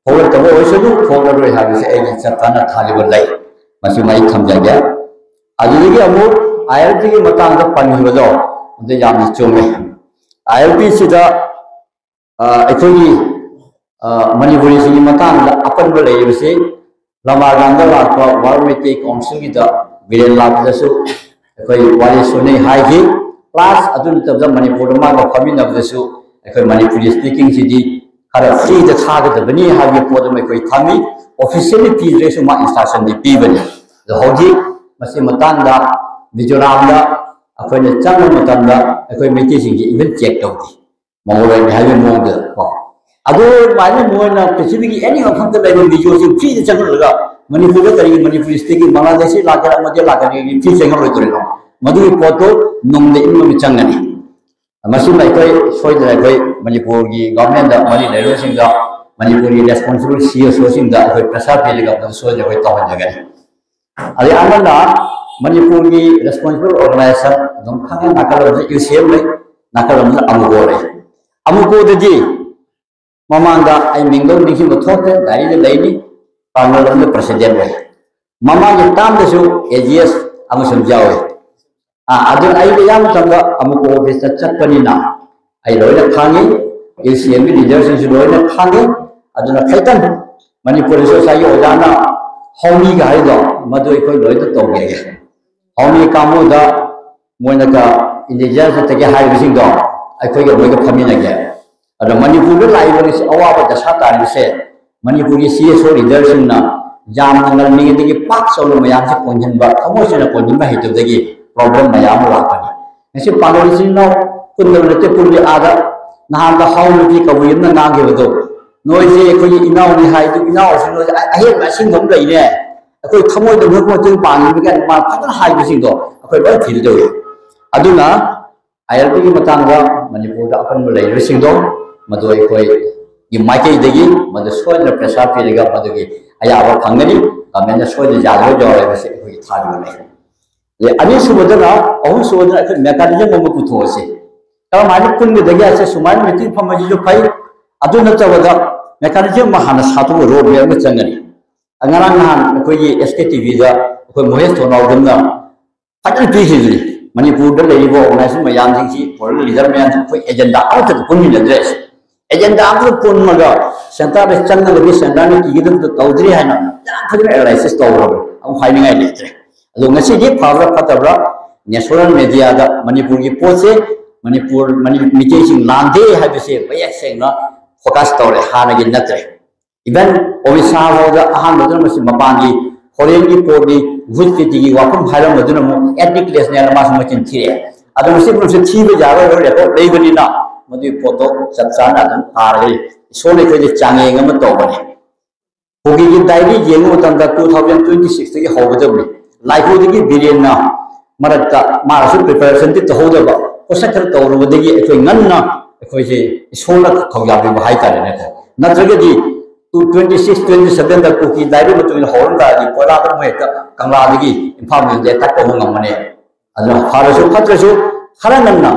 ꯊꯣꯛꯂꯛꯇꯕ ꯑꯣꯏꯁꯅꯨ, ꯊꯣꯛꯂꯔꯣꯏ ꯍꯥꯏꯕꯁꯦ ꯑꯩꯒꯤ ꯆꯞ ꯆꯥꯅ ꯊꯥꯖꯕ ꯂꯩ꯫ ꯃꯁꯤꯃ ꯑꯩ ꯊꯝꯖꯒꯦ꯫ ꯑꯗꯨꯗꯒꯤ ꯑꯃꯨꯛ ꯑꯥꯏ ꯑꯦꯜ ꯄꯤꯒꯤ ꯃꯇꯥꯡꯗ ꯄꯟꯈꯤꯕꯗꯣ ꯑꯗꯨ ꯌꯥꯝꯅ ꯆꯨꯝꯃꯦ꯫ ꯑꯥꯏ ꯑꯦꯜ ꯄꯤꯁꯤꯗ ꯑꯩꯈꯣꯏꯒꯤ ꯃꯅꯤꯄꯨꯔꯤꯁꯤꯡꯒꯤ ꯃꯇꯥꯡꯗ ꯑꯄꯟꯕ ꯂꯩꯔꯤꯕꯁꯤ ꯂꯝꯕꯥꯒꯥꯟꯗ ꯂꯥꯛꯄ ꯋꯥꯔꯜ ꯃꯩꯇꯩ ꯀꯥꯎꯟꯁꯤꯜꯒꯤꯗ ꯕꯤꯔꯦꯟ ꯂꯥꯛꯄꯗꯁꯨ ꯑꯩꯈꯣꯏ ꯋꯥꯔꯤ ꯁꯣꯟꯅꯩ ꯍꯥꯏꯈꯤ꯫ ꯄ꯭ꯂꯁ ꯑꯗꯨ ꯅꯠꯇꯕꯗ ꯃꯅꯤꯄꯨꯔꯗ ꯃꯥꯒ ꯐꯝꯃꯤꯟꯅꯕꯗꯁꯨ ꯑꯩꯈꯣꯏ ꯃꯅꯤꯄꯨꯔꯤ ꯁ꯭ꯄꯤꯀꯤꯡꯁꯤꯗꯤ ꯈꯔ ꯐ꯭ꯔꯤꯗ ꯊꯥꯒꯗꯕꯅꯤ ꯍꯥꯏꯕꯒꯤ ꯄꯣꯠ ꯑꯃ ꯑꯩꯈꯣꯏ ꯊꯝꯃꯤ꯫ ꯑꯣꯐꯤꯁꯤꯌꯦꯜꯂꯤ ꯄꯤꯗ꯭ꯔꯁꯨ ꯃꯥ ꯏꯟꯁꯇ꯭ꯔꯛꯁꯟꯗꯤ ꯄꯤꯕꯅꯤ꯫ ꯑꯗꯣ ꯍꯧꯖꯤꯛ ꯃꯁꯤ ꯃꯇꯥꯡꯗ ꯃꯤꯖꯣꯔꯥꯝꯗ ꯑꯩꯈꯣꯏꯅ ꯆꯪꯕ ꯃꯇꯝꯗ ꯑꯩꯈꯣꯏ ꯃꯩꯇꯩꯁꯤꯡꯁꯤ ꯏꯚꯟ ꯆꯦꯛ ꯇꯧꯗꯦ꯫ ꯃꯉꯣꯟꯗ ꯍꯥꯏꯕꯒꯤ ꯃꯑꯣꯡꯗ ꯀꯣ꯫ ꯑꯗꯨ ꯑꯗꯨꯃꯥꯏꯅ ꯃꯣꯏꯅ ꯄ꯭ꯔꯤꯊꯤꯕꯤꯒꯤ ꯑꯦꯅꯤ ꯃꯐꯝꯗ ꯂꯩꯕ ꯃꯤꯖꯣꯁꯤꯡ ꯐ꯭ꯔꯤꯗ ꯆꯪꯍꯜꯂꯒ ꯃꯅꯤꯄꯨꯔꯗ ꯀꯔꯤꯒꯤ ꯃꯅꯤꯄꯨꯔ ꯁ꯭ꯇꯦꯠꯀꯤ ꯕꯪꯒ꯭ꯂꯥꯗꯦꯁꯤ ꯂꯥꯛꯀꯦꯔꯥ ꯑꯃꯗꯤ ꯂꯥꯛꯀꯅꯤ ꯐ꯭ꯔꯤ ꯆꯪꯍꯜꯂꯣꯏꯗꯣꯔꯤꯅꯣ? ꯃꯗꯨꯒꯤ ꯄꯣꯠꯇꯨ ꯅꯨꯡꯗ ꯏꯟꯕ ꯑꯃ ꯆꯪꯒꯅꯤ꯫ ꯃꯁꯤꯃ ꯑꯩꯈꯣꯏ ꯁꯣꯏꯗꯅ ꯑꯩꯈꯣꯏ ꯃꯅꯤꯄꯨꯔꯒꯤ ꯒꯚꯔꯟꯃꯦꯟꯗ ꯃꯔꯤ ꯂꯩꯅꯕꯁꯤꯡꯗ ꯃꯅꯤꯄꯨꯔꯒꯤ ꯔꯦꯁꯄꯣꯟꯁꯤꯕꯜ ꯁꯤ ꯑꯦꯁ ꯑꯣꯁꯤꯡꯗ ꯑꯩꯈꯣꯏ ꯄ꯭ꯔꯦꯁꯔ ꯄꯤꯔꯒ ꯃꯗꯨ ꯁꯣꯏꯗꯅ ꯑꯩꯈꯣꯏ ꯇꯧꯍꯟꯖꯒꯅꯤ꯫ ꯑꯗꯩ ꯑꯃꯅ ꯃꯅꯤꯄꯨꯔꯒꯤ ꯔꯦꯁꯄꯣꯟꯁꯤꯕꯜ ꯑꯣꯔꯒꯅꯥꯏꯖꯦꯁꯟ ꯑꯗꯨꯝ ꯈꯪꯉꯦ, ꯅꯥꯀꯜ ꯑꯃꯗ ꯌꯨ ꯁꯤ ꯑꯦꯝ ꯂꯩ, ꯅꯥꯀꯜ ꯑꯃꯗ ꯑꯃꯨꯀꯣ ꯂꯩ꯫ ꯑꯃꯨꯀꯣꯗꯗꯤ ꯃꯃꯥꯡꯗ ꯑꯩ ꯃꯤꯡꯗꯣ ꯅꯤꯡꯁꯤꯡꯕ ꯊꯣꯛꯇ꯭ꯔꯦ, ꯗꯥꯏꯔꯤꯗ ꯂꯩꯅꯤ, ꯄꯥꯡꯒꯜ ꯑꯃꯗ ꯄ꯭ꯔꯁꯤꯗꯦꯟ ꯑꯣꯏ꯫ ꯃꯃꯥꯡꯒꯤ ꯇꯥꯝꯗꯁꯨ ꯑꯦ ꯖꯤ ꯑꯦꯁ ꯑꯃꯁꯨ ꯌꯥꯎꯏ꯫ ꯑꯥ, ꯑꯗꯨꯅ ꯑꯩ ꯑꯌꯥꯝꯕ ꯃꯇꯝꯗ ꯑꯃꯨꯛ ꯑꯣꯐꯤꯁꯇ ꯆꯠꯄꯅꯤꯅ ꯑꯩ ꯂꯣꯏꯅ ꯈꯪꯉꯤ, ꯑꯦ ꯁꯤ ꯑꯦꯝꯒꯤ ꯂꯤꯗꯔꯁꯤꯡꯁꯨ ꯂꯣꯏꯅ ꯈꯪꯉꯤ꯫ ꯑꯗꯨꯅ ꯈꯤꯇꯪ ꯃꯅꯤꯄꯨꯔꯗꯁꯨ ꯉꯁꯥꯏꯒꯤ ꯑꯣꯖꯥꯅ ꯍꯧꯃꯤꯒ ꯍꯥꯏꯗꯣ, ꯃꯗꯨ ꯑꯩꯈꯣꯏ ꯂꯣꯏꯅ ꯇꯧꯒꯦ꯫ ꯍꯧꯃꯤ ꯀꯥꯡꯕꯨꯗ ꯃꯣꯏꯅꯒ ꯏꯟꯗꯤꯖꯤꯅꯁꯇꯒꯤ ꯍꯥꯏꯔꯤꯕꯁꯤꯡꯗꯣ ꯑꯩꯈꯣꯏꯒ ꯃꯣꯏꯒ ꯐꯝꯃꯤꯟꯅꯒꯦ꯫ ꯑꯗꯣ ꯃꯅꯤꯄꯨꯔꯗ ꯂꯥꯛꯏꯕ ꯉꯁꯤ ꯑꯋꯥꯕ ꯗꯁꯥ ꯇꯥꯔꯤꯕꯁꯦ ꯃꯅꯤꯄꯨꯔꯒꯤ ꯁꯤ ꯑꯦꯁ ꯑꯣ ꯂꯤꯗꯔꯁꯤꯡꯅ ꯌꯥꯝꯅ ꯉꯜꯂꯤꯉꯩꯗꯒꯤ ꯄꯥꯛ ꯆꯥꯎꯅ ꯃꯌꯥꯝꯁꯦ ꯀꯣꯟꯁꯤꯟꯕ, ꯊꯃꯣꯏ ꯁꯦꯡꯅ ꯀꯣꯟꯁꯤꯟꯕ ꯍꯩꯇꯕꯗꯒꯤ ꯄ꯭ꯔꯣꯕ꯭ꯂꯦꯝ ꯃꯌꯥꯝ ꯑꯃ ꯂꯥꯛꯄꯅꯤ꯫ ꯉꯁꯤ ꯄꯥꯡꯒꯜ ꯏꯆꯤꯟ ꯏꯅꯥꯎ ꯄꯨꯟꯗꯕ ꯅꯠꯇꯦ, ꯄꯨꯜꯂꯤ꯫ ꯑꯥꯗ ꯅꯍꯥꯟꯗ ꯍꯥꯎ ꯅꯨꯄꯤ ꯀꯕꯨꯏ ꯑꯃꯅ ꯉꯥꯡꯈꯤꯕꯗꯣ, "ꯅꯣꯏꯁꯦ ꯑꯩꯈꯣꯏꯒꯤ ꯏꯅꯥꯎꯅꯤ ꯍꯥꯏꯗꯨ, ꯏꯅꯥꯎꯁꯨ ꯅꯣꯏꯁꯦ ꯑ-, ꯑꯍꯦꯟꯕ ꯑꯁꯤꯡꯕ ꯑꯃ ꯂꯩꯅꯦ, ꯑꯩꯈꯣꯏ ꯊꯃꯣꯏꯗ ꯅꯣꯏꯕꯨ ꯃꯇꯦꯡ ꯄꯥꯡꯉꯤꯕ" ꯀꯥꯏꯅ ꯃꯥ ꯐꯖꯅ ꯍꯥꯏꯕꯁꯤꯡꯗꯣ ꯑꯩꯈꯣꯏ ꯂꯣꯏ ꯐꯤꯜ ꯇꯧꯏ꯫ ꯑꯗꯨꯅ ꯑꯥꯏ ꯑꯦꯜ ꯄꯤꯒꯤ ꯃꯇꯥꯡꯗ ꯃꯅꯤꯄꯨꯔꯗ ꯑꯄꯟꯕ ꯂꯩꯔꯤꯕꯁꯤꯡꯗꯣ ꯃꯗꯨ ꯑꯩꯈꯣꯏꯒꯤ ꯃꯥꯏꯀꯩꯗꯒꯤ ꯃꯗꯨ ꯁꯣꯏꯗꯅ ꯄ꯭ꯔꯦꯁꯥꯔ ꯄꯤꯔꯒ ꯃꯗꯨꯒꯤ ꯑꯌꯥꯕ ꯐꯪꯒꯅꯤ꯫ ꯒꯚꯔꯟꯃꯦꯟꯅ ꯁꯣꯏꯗꯅ ꯌꯥꯔꯣꯏ ꯌꯥꯔꯣꯏ ꯍꯥꯏꯕꯁꯤ ꯑꯩꯈꯣꯏꯒꯤ ꯊꯥꯖꯕ ꯂꯩ꯫ ꯑꯗꯩ ꯑꯅꯤꯁꯨꯕꯗꯅ, ꯑꯍꯨꯝꯁꯨꯕꯗꯅ ꯑꯩꯈꯣꯏ ꯃꯦꯀꯥꯅꯤꯖꯝ ꯑꯃ ꯄꯨꯊꯣꯛꯑꯁꯤ꯫ ꯀꯔꯝꯍꯥꯏꯅ ꯄꯨꯟꯒꯗꯒꯦ ꯍꯥꯏꯁꯦ, ꯁꯨꯃꯥꯏꯅ ꯃꯤꯇꯤꯡ ꯐꯝꯕꯁꯤꯁꯨ ꯐꯩ, ꯑꯗꯨ ꯅꯠꯇꯕꯗ ꯃꯦꯀꯥꯅꯤꯖꯝ ꯑꯃ ꯍꯥꯟꯅ ꯁꯥꯗꯣꯛꯑꯒ ꯔꯣꯗ ꯃꯦꯞ ꯑꯃ ꯆꯪꯒꯅꯤ꯫ ꯉꯔꯥꯡ ꯅꯍꯥꯟ ꯑꯩꯈꯣꯏꯒꯤ ꯑꯦꯁ ꯀꯦ ꯇꯤ ꯚꯤꯗ ꯑꯩꯈꯣꯏ ꯃꯣꯍꯦꯁ ꯊꯣꯡꯅꯥꯎꯖꯝꯅ ꯐꯖꯅ ꯄꯤꯈꯤꯕꯅꯤ꯫ ꯃꯅꯤꯄꯨꯔꯗ ꯂꯩꯔꯤꯕ ꯑꯣꯔꯒꯅꯥꯏꯖꯦꯁꯟ ꯃꯌꯥꯝꯁꯤꯡꯁꯤ, ꯐꯣꯔꯦꯟ ꯂꯤꯗꯔ ꯃꯌꯥꯝꯁꯤ ꯑꯩꯈꯣꯏ ꯑꯦꯖꯦꯟꯗꯥ ꯑꯃꯠꯇꯗ ꯄꯨꯟꯃꯤꯟꯅꯗ꯭ꯔꯦ꯫ ꯑꯦꯖꯦꯟꯗꯥ ꯑꯃꯗ ꯄꯨꯟꯕꯒ ꯁꯦꯟꯇꯔꯗ ꯆꯪꯉꯒꯗꯤ ꯁꯦꯟꯇꯔꯅ ꯀꯤꯒꯗꯕꯗꯣ ꯇꯧꯗ꯭ꯔꯤ ꯍꯥꯏꯅ ꯌꯥꯝ ꯐꯖꯅ ꯑꯦꯅꯥꯂꯥꯏꯁꯤꯁ ꯇꯧꯔꯕꯅꯤ꯫ ꯑꯃꯨꯛ ꯍꯥꯏꯅꯤꯡꯉꯥꯏ ꯂꯩꯇ꯭ꯔꯦ꯫ ꯑꯗꯣ ꯉꯁꯤꯗꯤ ꯐꯕ꯭ꯔꯥ ꯐꯠꯇꯕ꯭ꯔꯥ, ꯅꯦꯁꯅꯦꯜ ꯃꯦꯗꯤꯌꯥꯗ ꯃꯅꯤꯄꯨꯔꯒꯤ ꯄꯣꯠꯁꯦ, ꯃꯅꯤꯄꯨꯔ ꯃꯅꯤ- ꯃꯤꯇꯩꯁꯤꯡ ꯂꯥꯟꯗꯦ ꯍꯥꯏꯕꯁꯦ ꯃꯌꯦꯛ ꯁꯦꯡꯅ ꯐꯣꯀꯁ ꯇꯧꯔꯦ, ꯍꯥꯟꯅꯒꯤ ꯅꯠꯇ꯭ꯔꯦ꯫ ꯏꯚꯟ ꯑꯃꯤꯠ ꯁꯥꯍ ꯐꯥꯎꯗ ꯑꯍꯥꯟꯕꯗ ꯃꯁꯤ ꯃꯄꯥꯟꯒꯤ ꯐꯣꯔꯦꯟꯒꯤ ꯄꯣꯠꯅꯤ, ꯚꯨꯠ ꯄꯤꯇꯤꯒꯤ ꯋꯥꯐꯝ ꯍꯥꯏꯔꯝꯕꯗꯨꯅ ꯑꯃꯨꯛ ꯑꯦꯊꯅꯤꯛ ꯀ꯭ꯂꯦꯁꯅꯦꯅ ꯃꯥꯁꯨ ꯃꯆꯤꯟ ꯊꯤꯔꯛꯑꯦ꯫ ꯑꯗꯣ ꯃꯁꯤ ꯄꯨꯝꯅꯃꯛꯁꯦ ꯊꯤꯕ ꯌꯥꯔꯣꯏ, ꯔꯦꯀꯣꯔꯗ ꯂꯩꯕꯅꯤꯅ ꯃꯗꯨꯒꯤ ꯄꯣꯠꯇꯣ ꯆꯞ ꯆꯥꯅ ꯑꯗꯨꯝ ꯇꯥꯔꯒꯗꯤ ꯏꯁꯣꯔꯅ ꯑꯩꯈꯣꯏꯗ ꯆꯥꯡꯌꯦꯡ ꯑꯃ ꯇꯧꯕꯅꯤ꯫ ꯀꯨꯀꯤꯒꯤ ꯗꯥꯏꯔꯤ ꯌꯦꯡꯕ ꯃꯇꯝꯗ ꯇꯨ ꯊꯥꯎꯖꯟ ꯇ꯭ꯋꯦꯟꯇꯤ ꯁꯤꯛꯁꯇꯒꯤ ꯍꯧꯒꯗꯕꯅꯤ꯫ ꯂꯥꯏꯀꯣꯗꯒꯤ ꯕꯤꯔꯦꯟꯅ ꯃꯔꯛꯇ ꯃꯥꯅꯁꯨ ꯄ꯭ꯔꯤꯄꯦꯔꯦꯁꯟꯗꯤ ꯇꯧꯍꯧꯗꯕ, ꯄꯣꯠꯁꯛ ꯈꯔ ꯇꯧꯔꯨꯕꯗꯒꯤ ꯑꯩꯈꯣꯏ ꯉꯟꯅ ꯑꯩꯈꯣꯏꯁꯦ ꯏꯁꯣꯔꯅ ꯊꯧꯖꯥꯜ ꯄꯤꯕ ꯍꯥꯏꯇꯥꯔꯦꯅꯦꯀꯣ꯫ ꯅꯠꯇ꯭ꯔꯒꯗꯤ ꯇꯨ ꯇ꯭ꯋꯦꯟꯇꯤ ꯁꯤꯛꯁ ꯇ꯭ꯋꯦꯟꯇꯤ ꯁꯚꯦꯟꯗ ꯀꯨꯀꯤ ꯗꯥꯏꯔꯤ ꯃꯇꯨꯡ ꯏꯟꯅ ꯍꯧꯔꯝ ꯇꯥꯔꯗꯤ ꯀꯣꯏꯂꯥꯗ ꯃꯣꯏ ꯍꯦꯛꯇ ꯀꯪꯂꯥꯗꯒꯤ ꯏꯝꯐꯥꯜ ꯃꯌꯣꯟꯗ ꯑꯦꯇꯥꯛ ꯇꯧꯕ ꯉꯝꯒꯅꯤ꯫ ꯑꯗꯨꯅ ꯐꯔꯁꯨ ꯐꯠꯇ꯭ꯔꯁꯨ ꯈꯔ ꯉꯟꯅ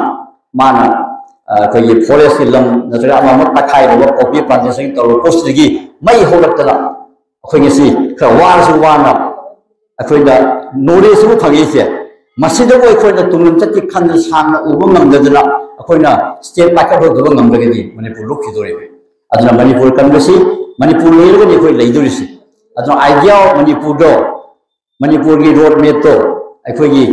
ꯃꯥꯅ, ꯑ, ꯑꯩꯈꯣꯏꯒꯤ ꯐꯣꯔꯦꯁꯀꯤ ꯂꯝ ꯅꯠꯇ꯭ꯔꯒ ꯑꯃ ꯑꯃ ꯇꯛꯈꯥꯏꯔꯨꯕ ꯄꯣꯄꯤ ꯄ꯭ꯂꯥꯟꯇꯦꯁꯟ ꯇꯧꯔꯨꯕ ꯄꯣꯠꯁꯤꯗꯒꯤ ꯃꯩ ꯍꯧꯔꯛꯇꯅ ꯑꯩꯈꯣꯏ ꯉꯁꯤ ꯈꯔ ꯋꯥꯔꯁꯨ ꯋꯥꯅ ꯑꯩꯈꯣꯏꯅ ꯅꯣꯂꯦꯖ ꯑꯃ ꯐꯪꯉꯤꯁꯦ꯫ ꯃꯁꯤꯗꯕꯨ ꯑꯩꯈꯣꯏꯅ ꯇꯨꯡꯂꯝꯆꯠꯀꯤ ꯈꯟꯗ ꯁꯥꯡꯅ ꯎꯕ ꯉꯝꯗꯗꯅ ꯑꯩꯈꯣꯏꯅ ꯁ꯭ꯇꯦꯠ ꯄꯥꯏꯈꯠꯍꯧꯗꯕ ꯉꯝꯗ꯭ꯔꯒꯗꯤ ꯃꯅꯤꯄꯨꯔ ꯂꯨꯞꯈꯤꯗꯣꯔꯤꯕꯅꯤ꯫ ꯑꯗꯨꯅ ꯃꯅꯤꯄꯨꯔ ꯀꯟꯕꯁꯤ, ꯃꯅꯤꯄꯨꯔ ꯂꯩꯔꯒꯅꯤ ꯑꯩꯈꯣꯏ ꯂꯩꯗꯣꯔꯤꯁꯤ꯫ ꯑꯗꯨꯅ ꯑꯥꯏꯗꯤꯌꯥ ꯑꯣꯐ ꯃꯅꯤꯄꯨꯔꯗꯣ, ꯃꯅꯤꯄꯨꯔꯒꯤ ꯔꯣꯗ ꯃꯦꯞꯇꯣ ꯑꯩꯈꯣꯏꯒꯤ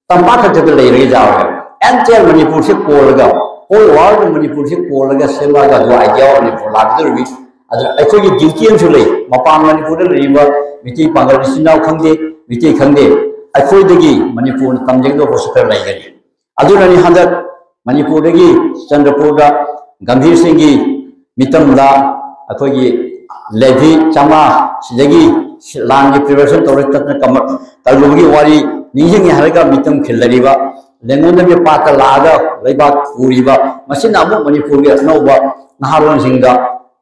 ꯇꯝꯄꯥꯛ ꯈꯛꯇꯗ ꯂꯩꯔꯒ ꯌꯥꯔꯣꯏ꯫ ꯑꯦꯟꯇꯤꯌꯔ ꯃꯅꯤꯄꯨꯔꯁꯤ ꯀꯣꯜꯂꯒ, ꯍꯣꯜ ꯋꯥꯔꯜꯗ ꯃꯅꯤꯄꯨꯔꯁꯤ ꯀꯣꯜꯂꯒ ꯁꯦꯝꯃꯛꯑꯒ ꯑꯗꯨ ꯑꯥꯏꯗꯤꯌꯥ ꯑꯣꯐ ꯃꯅꯤꯄꯨꯔ ꯂꯥꯛꯀꯗꯧꯔꯤꯕꯅꯤ꯫ ꯑꯗꯨꯅ ꯑꯩꯈꯣꯏꯒꯤ ꯗ꯭ꯌꯨꯇꯤ ꯑꯃꯁꯨ ꯂꯩ꯫ ꯃꯄꯥꯟ ꯃꯅꯤꯄꯨꯔꯗ ꯂꯩꯔꯤꯕ ꯃꯤꯇꯩ ꯄꯥꯡꯒꯜ ꯏꯆꯤꯟ ꯏꯅꯥꯎ ꯈꯪꯗꯦ, ꯃꯤꯇꯩ ꯈꯪꯗꯦ, ꯑꯩꯈꯣꯏꯗꯒꯤ ꯃꯅꯤꯄꯨꯔꯅ ꯇꯝꯖꯒꯗꯕꯁꯨ ꯈꯔ ꯂꯩꯒꯅꯤ꯫ ꯑꯗꯨꯅꯅꯤ ꯍꯟꯗꯛ ꯃꯅꯤꯄꯨꯔꯗꯒꯤ ꯆꯟꯗ꯭ꯔꯄꯨꯔꯗ ꯒꯝꯚꯤꯔ ꯁꯤꯡꯒꯤ ꯃꯤꯇꯝꯗ ꯑꯩꯈꯣꯏꯒꯤ ꯂꯦꯚꯤ ꯆꯥꯝꯃꯉꯥ ꯁꯤꯗꯒꯤ ꯂꯥꯟꯒꯤ ꯄ꯭ꯔꯤꯄꯦꯔꯦꯁꯟ ꯇꯧꯔ ꯆꯠꯇꯅ ꯀꯝꯃ-, ꯇꯧꯔꯨꯕꯒꯤ ꯋꯥꯔꯤ ꯅꯤꯡꯁꯤꯡꯉꯤ ꯍꯥꯏꯔꯒ ꯃꯤꯇꯝ ꯈꯤꯜꯂꯔꯤꯕ, ꯂꯦꯡꯒꯣꯟꯗꯒꯤ ꯄꯥꯠꯇ ꯂꯥꯛꯑꯒ ꯂꯩꯕꯥꯛ ꯄꯨꯔꯤꯕ, ꯃꯁꯤꯅ ꯑꯃꯨꯛ ꯃꯅꯤꯄꯨꯔꯒꯤ ꯑꯅꯧꯕ ꯅꯍꯥꯔꯣꯜꯁꯤꯡꯗ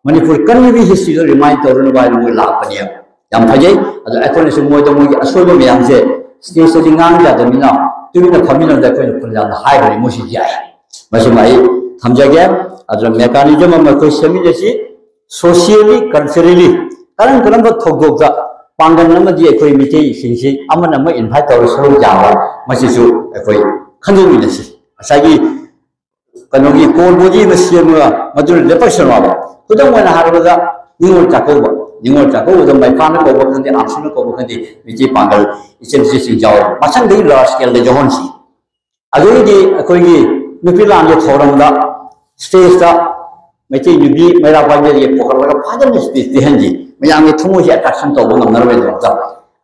ꯃꯅꯤꯄꯨꯔ ꯀꯟꯕꯒꯤ ꯍꯤꯁꯇ꯭ꯔꯤꯗꯣ ꯔꯤꯃꯥꯏꯟ ꯇꯧꯔꯅꯕ ꯍꯥꯏꯅ ꯃꯣꯏ ꯂꯥꯛꯄꯅꯦꯕ꯫ ꯌꯥꯝ ꯐꯖꯩ꯫ ꯑꯗꯣ ꯑꯩꯈꯣꯏꯅꯁꯨ ꯃꯣꯏꯗ ꯃꯣꯏꯒꯤ ꯑꯁꯣꯏꯕ ꯃꯌꯥꯝꯁꯦ ꯁ꯭ꯇꯦꯖꯇꯗꯤ ꯉꯥꯡ ꯌꯥꯗꯕꯅꯤꯅ ꯇꯨꯃꯤꯟꯅ ꯐꯝꯃꯤꯟꯅꯕꯗ ꯑꯩꯈꯣꯏꯅ ꯈꯨꯟꯖꯥꯗ ꯍꯥꯏꯕꯅꯤ, ꯃꯣꯏꯁꯨ ꯌꯥꯏ꯫ ꯃꯁꯤꯃ ꯑꯩ ꯊꯝꯖꯒꯦ꯫ ꯑꯗꯨꯅ ꯃꯦꯀꯥꯅꯤꯖꯝ ꯑꯃ ꯑꯩꯈꯣꯏ ꯁꯦꯝꯃꯤꯟꯅꯁꯤ꯫ ꯁꯣꯁꯤꯌꯦꯜꯂꯤ, ꯀꯜꯆꯔꯦꯜꯂꯤ ꯀꯔꯝ ꯀꯔꯝꯕ ꯊꯧꯗꯣꯛꯇ ꯄꯥꯡꯒꯜ ꯑꯃꯗꯤ ꯑꯩꯈꯣꯏ ꯃꯤꯇꯩꯁꯤꯡꯁꯤ ꯑꯃꯅ ꯑꯃ ꯏꯟꯚꯥꯏꯠ ꯇꯧꯔꯒ ꯁꯔꯨꯛ ꯌꯥꯕ, ꯃꯁꯤꯁꯨ ꯑꯩꯈꯣꯏ ꯈꯟꯗꯣꯛꯃꯤꯟꯅꯁꯤ꯫ ꯉꯁꯥꯏꯒꯤ ꯀꯩꯅꯣꯒꯤ core body ꯑꯃ ꯁꯦꯝꯃꯒ ꯃꯗꯨ ꯂꯦꯞꯄꯛꯁꯅꯣ ꯍꯥꯏꯕ꯫ ꯈꯨꯗꯝ ꯑꯣꯏꯅ ꯍꯥꯏꯔꯕꯗ ꯅꯤꯉꯣꯜ ꯆꯥꯛꯀꯧꯕ, ꯅꯤꯉꯣꯜ ꯆꯥꯛꯀꯧꯕꯗ ꯃꯩꯐꯥꯅ ꯀꯧꯕ ꯈꯪꯗꯦ, ꯑꯥꯝꯁꯨꯅ ꯀꯧꯕ ꯈꯪꯗꯦ, ꯃꯩꯇꯩ ꯄꯥꯡꯒꯜ ꯏꯆꯦꯜ ꯏꯆꯦꯁꯤꯡ ꯌꯥꯎꯔꯦ꯫ ꯃꯊꯪꯗꯒꯤ large scale ꯗ ꯌꯥꯎꯍꯟꯁꯤ꯫ ꯑꯗꯨꯒꯤꯗꯤ ꯑꯩꯈꯣꯏꯒꯤ ꯅꯨꯄꯤ ꯂꯥꯟꯒꯤ ꯊꯧꯔꯝꯗ stageꯇ ꯃꯩꯇꯩ ꯅꯨꯄꯤ ꯃꯩꯔꯥ ꯄꯥꯏꯕꯤꯗꯒꯤ ꯄꯨꯈꯠꯂꯒ ꯐꯖꯅ speech ꯄꯤꯍꯟꯁꯤ, ꯃꯌꯥꯝꯒꯤ ꯊꯃꯣꯏꯁꯦ attraction ꯇꯧꯕ ꯉꯝꯅꯕꯒꯤꯗꯃꯛꯇ꯫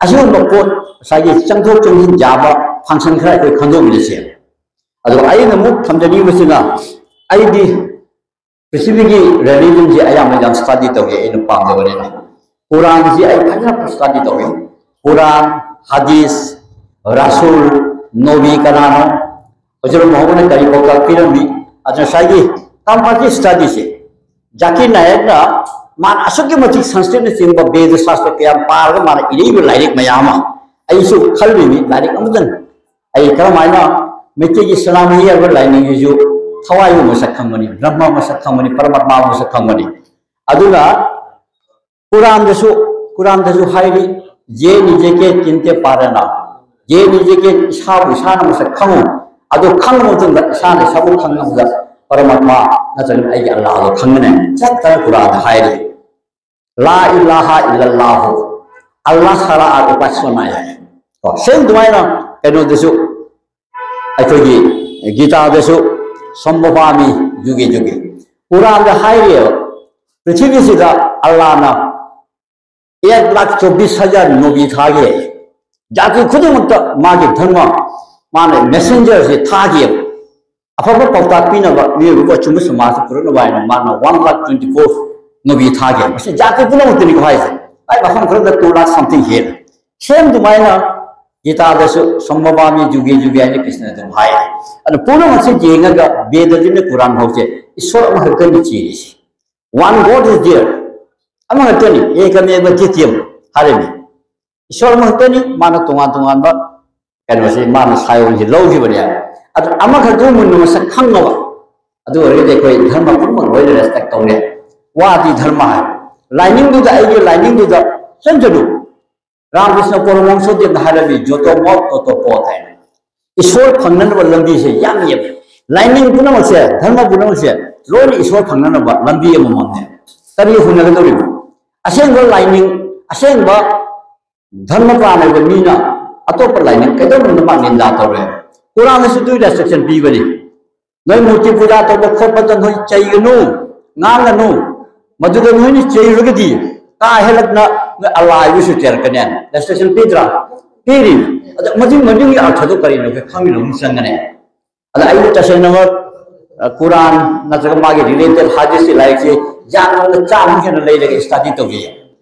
ꯑꯁꯤꯒꯨꯝꯕ ꯄꯣꯠ ꯉꯁꯥꯏꯒꯤ ꯆꯪꯊꯣꯛ ꯆꯪꯁꯤꯟ ꯌꯥꯕ function ꯈꯔ ꯑꯩꯈꯣꯏ ꯈꯟꯗꯣꯛꯃꯤꯟꯅꯁꯦ꯫ ꯑꯗꯣ ꯑꯩꯅ ꯑꯃꯨꯛ ꯊꯝꯖꯅꯤꯡꯕꯁꯤꯅ, ꯑꯩꯗꯤ ꯄ꯭ꯔꯤꯊꯤꯕꯤꯒꯤ religion ꯁꯦ ꯑꯌꯥꯝꯕ ꯌꯥꯝ study ꯇꯧꯏ, ꯑꯩꯅ ꯄꯥꯝꯖꯕꯅꯤꯅ꯫ ꯀꯨꯔꯥꯟꯁꯤ ꯑꯩ ꯐꯖꯅ study ꯇꯧꯏ꯫ ꯀꯨꯔꯥꯟ, ꯍꯗꯤꯁ, ꯔꯥꯁꯨꯜ, ꯅꯣꯕꯤ ꯀꯅꯥꯅꯣ, ꯍꯧꯖꯤꯛ ꯃꯍꯧꯕꯅ ꯀꯔꯤ ꯄꯥꯎꯇꯥꯛ ꯄꯤꯔꯝꯃꯤ, ꯑꯗꯨꯅ ꯉꯁꯥꯏꯒꯤ comparative study ꯁꯦ ꯖꯥꯀꯤꯔ ꯅꯥꯌꯛꯅ ꯃꯥꯅ ꯑꯁꯨꯛꯀꯤ ꯃꯇꯤꯛ ꯁꯪꯁꯀ꯭ꯔꯤꯠꯅꯆꯤꯡꯕ ꯕꯦꯗ ꯁꯥꯁꯇ꯭ꯔ ꯀꯌꯥ ꯄꯥꯔꯒ ꯃꯥꯅ ꯏꯔꯛꯏꯕ ꯂꯥꯏꯔꯤꯛ ꯃꯌꯥꯝ ꯑꯃ, ꯑꯩꯁꯨ ꯈꯜꯂꯤꯅꯤ ꯂꯥꯏꯔꯤꯛ ꯑꯃꯇꯪ ꯑꯩ ꯀꯔꯝꯍꯥꯏꯅ ꯃꯩꯇꯩꯒꯤ ꯁꯅꯥꯃꯍꯤ ꯍꯥꯏꯕ ꯂꯥꯏꯅꯤꯡꯁꯤꯁꯨ ꯊꯋꯥꯏꯕꯨ ꯃꯁꯛ ꯈꯪꯕꯅꯤ, ꯕ꯭ꯔꯍ꯭ꯃ ꯃꯁꯛ ꯈꯪꯕꯅꯤ, ꯄꯔꯃꯥꯠꯃꯥ ꯃꯁꯛ ꯈꯪꯕꯅꯤ꯫ ꯑꯗꯨꯅ ꯀꯨꯔꯥꯟꯗꯁꯨ, ꯀꯨꯔꯥꯟꯗꯁꯨ ꯍꯥꯏꯔꯤ, "ꯖꯦ ꯅꯤꯖꯦꯀꯦ ꯆꯤꯟꯇꯦ ꯄꯥꯔꯅ, ꯖꯦ ꯅꯤꯖꯦꯀꯦ ꯏꯁꯥꯕꯨ ꯏꯁꯥꯅ ꯃꯁꯛ ꯈꯪꯉꯨ, ꯑꯗꯨ ꯈꯪꯉ ꯃꯇꯨꯡꯗ ꯏꯁꯥꯅ ꯏꯁꯥꯕꯨ ꯈꯪꯉꯕꯗ ꯄꯔꯃꯥꯠꯃꯥ ꯅꯠꯇ꯭ꯔꯒ ꯑꯩꯒꯤ ꯑꯜꯂꯥꯍꯗꯣ ꯈꯪꯒꯅꯤ" ꯆꯠꯇꯅ ꯀꯨꯔꯥꯟꯗ ꯍꯥꯏꯔꯤ꯫ "ꯂꯥ ꯏꯂꯥꯍ ꯏꯜꯂꯜꯂꯥꯍꯨ, ꯑꯜꯂꯥꯍ ꯁꯥꯔꯥ ꯑꯥꯔ ꯎꯄꯥꯁꯅꯥ" ꯍꯥꯏ꯫ ꯀꯣ, ꯁꯦꯝ ꯑꯗꯨꯃꯥꯏꯅ ꯀꯩꯅꯣꯗꯁꯨ, ꯑꯩꯈꯣꯏꯒꯤ ꯒꯤꯇꯥꯗꯁꯨ "ꯁꯝꯕꯕꯥꯃꯤ ꯖꯨꯒꯦ ꯖꯨꯒꯦ", ꯀꯨꯔꯥꯟꯗ ꯍꯥꯏꯔꯤꯑꯕ, ꯄ꯭ꯔꯤꯊꯤꯕꯤꯁꯤꯗ ꯑꯜꯂꯥꯅ ꯑꯦꯛ ꯂꯥꯈ ꯆꯧꯕꯤꯁ ꯍꯖꯥꯔ ꯅꯣꯕꯤ ꯊꯥꯒꯦ, ꯖꯥꯇꯤ ꯈꯨꯗꯤꯡꯃꯛꯇ ꯃꯥꯒꯤ ꯙꯔꯃ, ꯃꯥꯅ messenger ꯁꯦ ꯊꯥꯒꯦꯕ꯫ ꯑꯐꯕ ꯄꯥꯎꯇꯥꯛ ꯄꯤꯅꯕ, ꯃꯤꯑꯣꯏꯕꯕꯨ ꯑꯆꯨꯝꯕ ꯁꯃꯥꯖꯇ ꯄꯨꯔꯛꯅꯕ ꯍꯥꯏꯅ ꯃꯥꯅ ꯋꯥꯟ ꯂꯥꯈ ꯇ꯭ꯋꯦꯟꯇꯤ ꯐꯣꯔ ꯅꯣꯕꯤ ꯊꯥꯒꯦ꯫ ꯃꯁꯤ ꯖꯥꯇꯤ ꯄꯨꯝꯅꯃꯛꯇꯅꯤꯀꯣ ꯍꯥꯏꯁꯦ꯫ ꯑꯩ ꯃꯐꯝ ꯈꯔꯗ two lakh something ꯍꯦꯜꯂꯦ꯫ ꯁꯦꯝ ꯑꯗꯨꯃꯥꯏꯅ ꯒꯤꯇꯥꯗꯁꯨ "ꯁꯝꯕꯕꯥꯃꯤ ꯖꯨꯒꯦ ꯖꯨꯒꯦ" ꯍꯥꯏꯅ ꯀ꯭ꯔꯤꯁꯅ ꯑꯗꯨꯝ ꯍꯥꯏ꯫ ꯑꯗꯨ ꯄꯨꯝꯅꯃꯛꯁꯤ ꯌꯦꯡꯉꯒ ꯕꯦꯗꯗꯨꯅ ꯀꯨꯔꯥꯟ ꯐꯥꯎꯁꯦ ꯏꯁꯣꯔ ꯑꯃꯈꯛꯇꯅꯤ ꯆꯦꯔꯤꯁꯦ꯫ "One God is there", ꯑꯃꯈꯛꯇꯅꯤ, "ꯑꯦꯀꯃꯦꯕ ꯗꯤꯇꯤꯌꯝ" ꯍꯥꯏꯔꯤꯅꯤ꯫ ꯏꯁꯣꯔ ꯑꯃꯈꯛꯇꯅꯤ, ꯃꯥꯅ ꯇꯣꯉꯥꯟ ꯇꯣꯉꯥꯟꯕ ꯀꯩꯅꯣꯁꯤ, ꯃꯥꯅ ꯁꯥꯏꯑꯣꯟꯁꯤ ꯂꯧꯈꯤꯕꯅꯦ꯫ ꯑꯗꯨ ꯑꯃꯈꯛꯇ ꯃꯨꯟꯅ ꯃꯁꯛ ꯈꯪꯉꯕ, ꯑꯗꯨ ꯑꯣꯏꯔꯒꯗꯤ ꯑꯩꯈꯣꯏ ꯙꯔꯃ ꯄꯨꯝꯅꯃꯛ ꯂꯣꯏꯅ respect ꯇꯧꯅꯤ꯫ ꯋꯥꯗꯤ ꯙꯔꯃ ꯍꯥꯏ, ꯂꯥꯏꯅꯤꯡꯗꯨꯗ, ꯑꯩꯒꯤ ꯂꯥꯏꯅꯤꯡꯗꯨꯗ ꯆꯪꯁꯅꯨ꯫ ꯔꯥꯃꯀ꯭ꯔꯤꯁꯅ ꯄꯔꯃꯍꯪꯁꯗꯦꯕꯅ ꯍꯥꯏꯔꯝꯃꯤ, "ꯖꯣꯇꯣ ꯃꯣꯛ ꯇꯣꯇꯣ ꯄꯣꯠ" ꯍꯥꯏꯅ꯫ ꯏꯁꯣꯔ ꯐꯪꯅꯅꯕ ꯂꯝꯕꯤꯁꯦ ꯌꯥꯝꯃꯦꯕ꯫ ꯂꯥꯏꯅꯤꯡ ꯄꯨꯝꯅꯃꯛꯁꯦ, ꯙꯔꯃ ꯄꯨꯝꯅꯃꯛꯁꯦ ꯂꯣꯏꯅ ꯏꯁꯣꯔ ꯐꯪꯅꯅꯕ ꯂꯝꯕꯤ ꯑꯃꯃꯝꯅꯦ꯫ ꯀꯔꯤ ꯍꯨꯟꯅꯒꯗꯧꯔꯤꯕ? ꯑꯁꯦꯡꯕ ꯂꯥꯏꯅꯤꯡ, ꯑꯁꯦꯡꯕ ꯙꯔꯃ ꯄ꯭ꯔꯥꯟ ꯑꯣꯏꯕ ꯃꯤꯅ ꯑꯇꯣꯞꯄ ꯂꯥꯏꯅꯤꯡ ꯀꯩꯗꯧꯅꯨꯡꯗ ꯃꯥ ꯅꯤꯟꯗꯥ ꯇꯧꯔꯦ꯫ ꯀꯨꯔꯥꯟꯗꯁꯨ ꯑꯗꯨꯒꯤ ꯔꯦꯁꯇ꯭ꯔꯤꯛꯁꯟ ꯄꯤꯕꯅꯤ꯫ ꯅꯣꯏ ꯃꯨꯔꯇꯤ ꯄꯨꯖꯥ ꯇꯧꯕ ꯈꯣꯠꯄꯗ ꯅꯣꯏ ꯆꯩꯒꯅꯨ, ꯉꯥꯡꯒꯅꯨ, ꯃꯗꯨꯗ ꯅꯣꯏꯅ ꯆꯩꯔꯒꯗꯤ ꯀꯥ ꯍꯦꯜꯂꯛꯅ ꯅꯣꯏ ꯑꯂꯥꯏꯕꯨꯁꯨ ꯆꯩꯔꯛꯀꯅꯤ꯫ ꯔꯦꯁꯇ꯭ꯔꯤꯛꯁꯟ ꯄꯤꯗ꯭ꯔꯥ? ꯄꯤꯔꯤ꯫ ꯑꯗ ꯃꯗꯨꯒꯤ ꯃꯅꯨꯡꯒꯤ ꯑꯔꯊꯗꯣ ꯀꯔꯤꯅꯣ ꯑꯩꯈꯣꯏ ꯈꯪꯃꯤꯟꯅꯕ ꯑꯃ ꯆꯪꯒꯅꯤ꯫ ꯑꯗ ꯑꯩꯅ ꯇꯁꯦꯡꯅꯃꯛ, ꯑ, ꯀꯨꯔꯥꯟ ꯅꯠꯇ꯭ꯔꯒ ꯃꯥꯒꯤ ꯔꯤꯂꯦꯇꯦꯠ ꯍꯥꯗꯤꯁꯀꯤ ꯂꯥꯏꯔꯤꯛꯁꯤ ꯌꯥꯝꯅ ꯆꯥꯝꯃ ꯍꯦꯟꯅ ꯂꯩꯔꯒ ꯁ꯭ꯇꯗꯤ ꯇꯧꯈꯤ꯫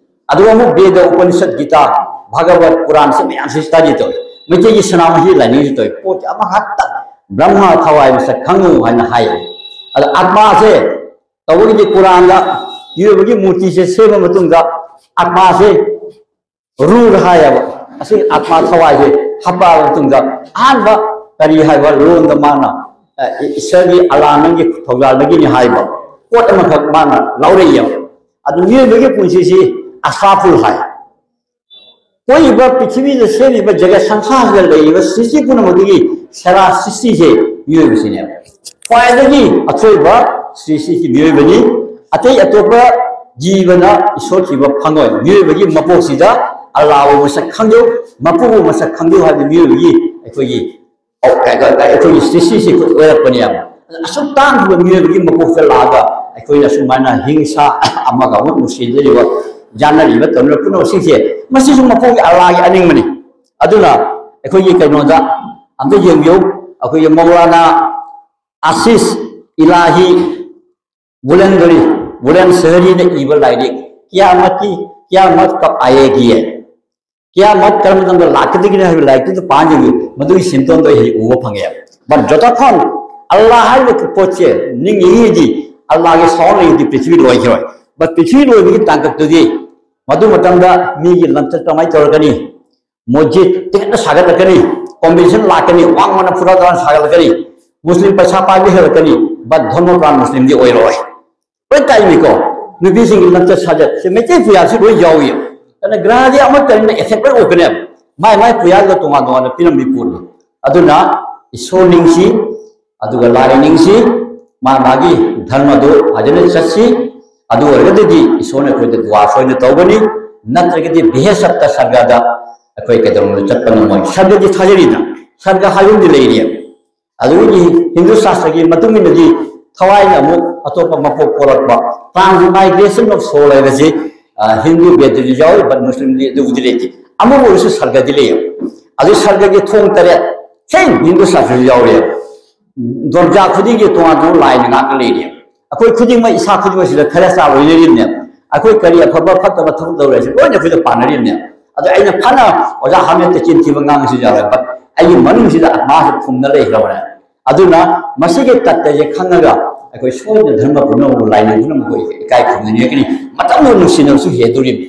ꯑꯗꯨꯒ ꯑꯃꯨꯛ ꯕꯦꯗ, ꯎꯄꯅꯤꯁꯠ, ꯒꯤꯇꯥ, ꯚꯒꯕꯠ, ꯀꯨꯔꯥꯟꯁꯦ ꯃꯌꯥꯝꯁꯦ ꯁ꯭ꯇꯗꯤ ꯇꯧꯋꯤ꯫ ꯃꯩꯇꯩꯒꯤ ꯁꯅꯥꯃꯍꯤ ꯂꯥꯏꯅꯤꯡꯁꯨ ꯇꯧꯋꯤ꯫ ꯄꯣꯠꯁꯦ ꯑꯃꯈꯛꯇ, "ꯕ꯭ꯔꯍ꯭ꯃ ꯊꯋꯥꯏ ꯃꯁꯛ ꯈꯪꯉꯨ" ꯍꯥꯏꯅ ꯍꯥꯏ꯫ ꯑꯗ ꯑꯥꯠꯃꯥꯁꯦ ꯇꯧꯕꯒꯤꯗꯤ ꯀꯨꯔꯥꯟꯗ ꯃꯤꯑꯣꯏꯕꯒꯤ ꯃꯨꯔꯇꯤꯁꯦ ꯁꯦꯝꯕ ꯃꯇꯨꯡꯗ ꯑꯥꯠꯃꯥꯁꯦ ꯔꯨꯍ ꯍꯥꯏꯌꯦꯕ꯫ ꯑꯁꯤ ꯑꯥꯠꯃꯥ ꯊꯋꯥꯏꯁꯦ ꯍꯥꯞꯄꯛꯑꯕ ꯃꯇꯨꯡꯗ ꯑꯍꯥꯟꯕ ꯀꯔꯤ ꯍꯥꯏꯕ ꯂꯣꯟꯗ ꯃꯥꯅ, ꯑ, ꯏꯁꯣꯔꯒꯤ ꯑꯂꯥ ꯅꯪꯒꯤ ꯊꯧꯖꯥꯜꯗꯒꯤꯅꯤ ꯍꯥꯏꯕ ꯄꯣꯠ ꯑꯃꯈꯛ ꯃꯥꯅ ꯂꯧꯔꯛꯑꯦꯕ꯫ ꯑꯗꯨ ꯃꯤꯑꯣꯏꯕꯒꯤ ꯄꯨꯟꯁꯤꯁꯤ ꯑꯁꯥꯐꯨꯜ ꯍꯥꯏ꯫ ꯀꯣꯏꯔꯤꯕ ꯄ꯭ꯔꯤꯊꯤꯕꯤꯗ ꯁꯦꯝꯂꯤꯕ ꯖꯒꯠ ꯁꯪꯁꯥꯔꯁꯤꯗ ꯂꯩꯔꯤꯕ ꯁ꯭ꯔꯤꯁꯇꯤ ꯄꯨꯝꯅꯃꯛꯇꯒꯤ ꯁꯦꯔꯥ ꯁ꯭ꯔꯤꯁꯇꯤꯁꯦ ꯃꯤꯑꯣꯏꯕꯁꯤꯅꯦꯕ꯫ ꯈ꯭ꯋꯥꯏꯗꯒꯤ ꯑꯊꯣꯏꯕ ꯁ꯭ꯔꯤꯁꯇꯤꯁꯤ ꯃꯤꯑꯣꯏꯕꯅꯤ꯫ ꯑꯇꯩ ꯑꯇꯣꯞꯄ ꯖꯤꯕꯅ ꯏꯁꯣꯔ ꯊꯤꯕ ꯐꯪꯉꯣꯏ꯫ ꯃꯤꯑꯣꯏꯕꯒꯤ ꯃꯄꯣꯛꯁꯤꯗ ꯑꯜꯂꯥꯍꯕꯨ ꯃꯁꯛ ꯈꯪꯖꯧ, ꯃꯄꯨꯕꯨ ꯃꯁꯛ ꯈꯪꯖꯧ ꯍꯥꯏꯕ ꯃꯤꯑꯣꯏꯕꯒꯤ ꯑꯩꯈꯣꯏꯒꯤ ꯑꯩꯈꯣꯏꯒꯤ ꯁ꯭ꯔꯤꯁꯇꯤꯁꯤ ꯑꯣꯏꯔꯛꯄꯅꯦꯕ꯫ ꯑꯁꯨꯛ ꯇꯥꯡꯈꯤꯕ ꯃꯤꯑꯣꯏꯕꯒꯤ ꯃꯄꯣꯛꯇ ꯂꯥꯛꯑꯒ ꯑꯩꯈꯣꯏꯅ ꯁꯨꯃꯥꯏꯅ ꯍꯤꯡꯁꯥ ꯑꯃꯒ ꯑꯃꯨꯛ ꯅꯨꯡꯁꯤꯅꯔꯤꯕ, ꯌꯥꯅꯔꯤꯕ, ꯇꯧꯅꯔꯤꯕ ꯄꯨꯝꯅꯃꯛꯁꯤꯡꯁꯦ, ꯃꯁꯤꯁꯨ ꯃꯄꯣꯛꯀꯤ ꯑꯜꯂꯥꯍꯒꯤ ꯑꯅꯤꯡꯕꯅꯤ꯫ ꯑꯗꯨꯅ ꯑꯩꯈꯣꯏꯒꯤ ꯀꯩꯅꯣꯗ ꯑꯝꯇ ꯌꯦꯡꯕꯤꯌꯨ, ꯑꯩꯈꯣꯏꯒꯤ ꯃꯧꯂꯥꯅꯥ ꯑꯁꯤꯁ ꯏꯂꯥꯍꯤ ꯕꯨꯂꯟꯗꯔꯤ, ꯕꯨꯂꯟ ꯁꯍꯔꯤꯅ ꯏꯕ ꯂꯥꯏꯔꯤꯛ ꯀꯤꯌꯥꯃꯠꯀꯤ, ꯀꯤꯌꯥꯃꯠ ꯀꯕ ꯑꯥꯌꯦꯒꯤ ꯍꯥꯏ, ꯀꯤꯌꯥꯃꯠ ꯀꯔꯝꯕ ꯃꯇꯝꯗ ꯂꯥꯛꯀꯗꯒꯦ ꯍꯥꯏꯕ ꯂꯥꯏꯔꯤꯛꯇꯨꯗ ꯄꯥꯟꯖꯒꯦ, ꯃꯗꯨꯒꯤ ꯁꯤꯝꯇꯣꯝꯗꯣ ꯑꯩ ꯍꯧꯖꯤꯛ ꯎꯕ ꯐꯪꯉꯦ꯫ But ꯖꯣꯇꯣꯈꯣꯟ ꯑꯜꯂꯥ ꯍꯥꯏꯔꯤꯕ ꯄꯣꯠꯁꯦ ꯅꯤꯡꯉꯤꯉꯩꯗꯤ, ꯑꯜꯂꯥꯒꯤ ꯁꯥꯎꯟ ꯂꯩꯔꯗꯤ ꯄ꯭ꯔꯤꯊꯤꯕꯤ ꯂꯣꯏꯈꯤꯔꯣꯏ꯫ But ꯄ꯭ꯔꯤꯊꯤꯕꯤ ꯂꯣꯏꯕꯒꯤ ꯇꯥꯡꯀꯛꯇꯨꯗꯤ ꯃꯗꯨ ꯃꯇꯝꯗ ꯃꯤꯒꯤ ꯂꯝꯆꯠ ꯀꯃꯥꯏꯅ ꯇꯧꯔꯛꯀꯅꯤ? ꯃꯁꯖꯤꯗ ꯇꯤꯡꯈꯠꯅ ꯁꯥꯒꯠꯂꯛꯀꯅꯤ, ꯀꯣꯟꯚꯦꯟꯁꯟ ꯂꯥꯛꯀꯅꯤ, ꯋꯥꯡ ꯋꯥꯡꯅ ꯐꯨꯔꯥ ꯇꯧꯔ ꯁꯥꯒꯠꯂꯛꯀꯅꯤ꯫ ꯃꯨꯁꯂꯤꯝ ꯄꯩꯁꯥ ꯄꯥꯏꯕ ꯍꯦꯜꯂꯛꯀꯅꯤ, but ꯙꯔꯃ ꯄ꯭ꯔꯥꯟ ꯃꯨꯁꯂꯤꯝꯗꯤ ꯑꯣꯏꯔꯣꯏ꯫ ꯂꯣꯏ ꯇꯥꯏꯅꯤꯀꯣ, ꯅꯨꯄꯤꯁꯤꯡꯒꯤ ꯂꯝꯆꯠ ꯁꯥꯖꯠ, ꯁꯤ ꯃꯩꯇꯩ ꯄꯨꯌꯥꯁꯤ ꯂꯣꯏ ꯌꯥꯎꯏ꯫ ꯑꯗꯨꯅ ꯒ꯭ꯔꯍꯗꯤ ꯑꯃꯠꯇꯅꯤꯅ ꯑꯦꯐꯦꯛ ꯂꯣꯏ ꯑꯣꯏꯔꯛꯀꯅꯦꯕ, ꯃꯥꯏ ꯃꯥꯏ ꯄꯨꯌꯥꯗ ꯇꯣꯉꯥꯟ ꯇꯣꯉꯥꯟꯅ ꯄꯤꯔꯝꯃꯤ ꯄꯣꯠꯅꯤ꯫ ꯑꯗꯨꯅ ꯏꯁꯣꯔ ꯅꯤꯡꯁꯤ, ꯑꯗꯨꯒ ꯂꯥꯏꯅꯤꯡꯁꯤ ꯃꯥ ꯃꯥꯒꯤ ꯙꯔꯃꯗꯨ ꯐꯖꯅ ꯆꯠꯁꯤ꯫ ꯑꯗꯨ ꯑꯣꯏꯔꯒꯗꯤ ꯏꯁꯣꯔꯅ ꯑꯩꯈꯣꯏꯗ ꯗꯨꯋꯥ ꯁꯣꯏꯅ ꯇꯧꯒꯅꯤ, ꯅꯠꯇ꯭ꯔꯒꯗꯤ ꯕꯤꯍꯦꯁꯠꯇ ꯁꯔꯒꯗ ꯑꯩꯈꯣꯏ ꯀꯩꯗꯧꯅꯨꯡꯗ ꯆꯠꯄ ꯉꯝꯃꯣꯏ꯫ ꯁꯔꯒꯗꯤ ꯊꯥꯖꯔꯤꯗ, ꯁꯔꯒ ꯍꯥꯏꯕ ꯑꯃꯗꯤ ꯂꯩꯔꯤ꯫ ꯑꯗꯨꯒꯤ ꯍꯤꯟꯗꯨ ꯁꯥꯁꯇ꯭ꯔꯒꯤ ꯃꯇꯨꯡ ꯏꯟꯅꯗꯤ ꯊꯋꯥꯏꯅ ꯑꯃꯨꯛ ꯑꯇꯣꯞꯄ ꯃꯄꯣꯛ ꯄꯣꯔꯛꯄ, transmigration of soul ꯍꯥꯏꯕꯁꯤ, ꯑ, ꯍꯤꯟꯗꯨ ꯕꯦꯗꯗꯤ ꯌꯥꯎꯔꯤ, but ꯃꯨꯁꯂꯤꯝꯗꯤ ꯑꯗꯨꯕꯨꯗꯤ ꯂꯩꯇꯦ꯫ ꯑꯃꯕꯨ ꯑꯣꯏꯔꯁꯨ ꯁꯔꯒꯗꯤ ꯂꯩꯌꯦꯕ꯫ ꯑꯗꯨ ꯁꯔꯒꯒꯤ ꯊꯣꯡ ꯇꯔꯦꯠ ꯁꯦꯡ ꯍꯤꯟꯗꯨ ꯁꯥꯁꯇ꯭ꯔꯁꯨ ꯌꯥꯎꯔꯤꯕ꯫ ꯗꯣꯔꯖꯥ ꯈꯨꯗꯤꯡꯒꯤ ꯇꯣꯉꯥꯟ ꯇꯣꯉꯥꯟꯕ ꯂꯥꯏꯅ ꯉꯥꯛꯇ ꯂꯩꯔꯤ꯫ ꯑꯩꯈꯣꯏ ꯈꯨꯗꯤꯡꯃꯛ, ꯏꯁꯥ ꯈꯨꯗꯤꯡꯃꯛꯁꯤꯗ ꯈꯔ ꯆꯥꯕ ꯂꯩꯔꯤꯕꯅꯦ꯫ ꯑꯩꯈꯣꯏ ꯀꯔꯤ ꯑꯐꯕ ꯐꯠꯇꯕ ꯊꯕꯛ ꯇꯧꯔꯁꯨ ꯂꯣꯏꯅ ꯑꯩꯈꯣꯏꯗ ꯄꯥꯟꯅꯔꯤꯕꯅꯦ꯫ ꯑꯗꯣ ꯑꯩꯅ ꯐꯅ ꯑꯣꯖꯥ ꯍꯥꯃꯦꯠꯇ ꯆꯤꯟ ꯊꯤꯕ ꯉꯥꯡꯉꯁꯨ ꯌꯥꯔꯣꯏ, but ꯑꯩꯒꯤ ꯃꯅꯨꯡꯁꯤꯗ ꯑꯥꯠꯃꯥꯁꯤ ꯐꯨꯝꯅ ꯂꯩꯈ꯭ꯔꯕꯅꯦ꯫ ꯑꯗꯨꯅ ꯃꯁꯤꯒꯤ ꯇꯠꯇꯁꯦ ꯈꯪꯉꯒ ꯑꯩꯈꯣꯏ ꯁꯣꯏꯗꯅ ꯙꯔꯃ ꯄꯨꯝꯅꯃꯛꯄꯨ ꯂꯥꯏꯅꯤꯡ ꯄꯨꯝꯅꯃꯛꯄꯨ ꯏꯀꯥꯏ ꯈꯨꯝꯅꯅꯤꯡꯉꯛꯀꯅꯤ꯫ ꯃꯇꯝꯗ ꯅꯨꯡꯁꯤꯅꯕꯁꯨ ꯍꯦꯟꯗꯣꯔꯤꯕꯅꯤ꯫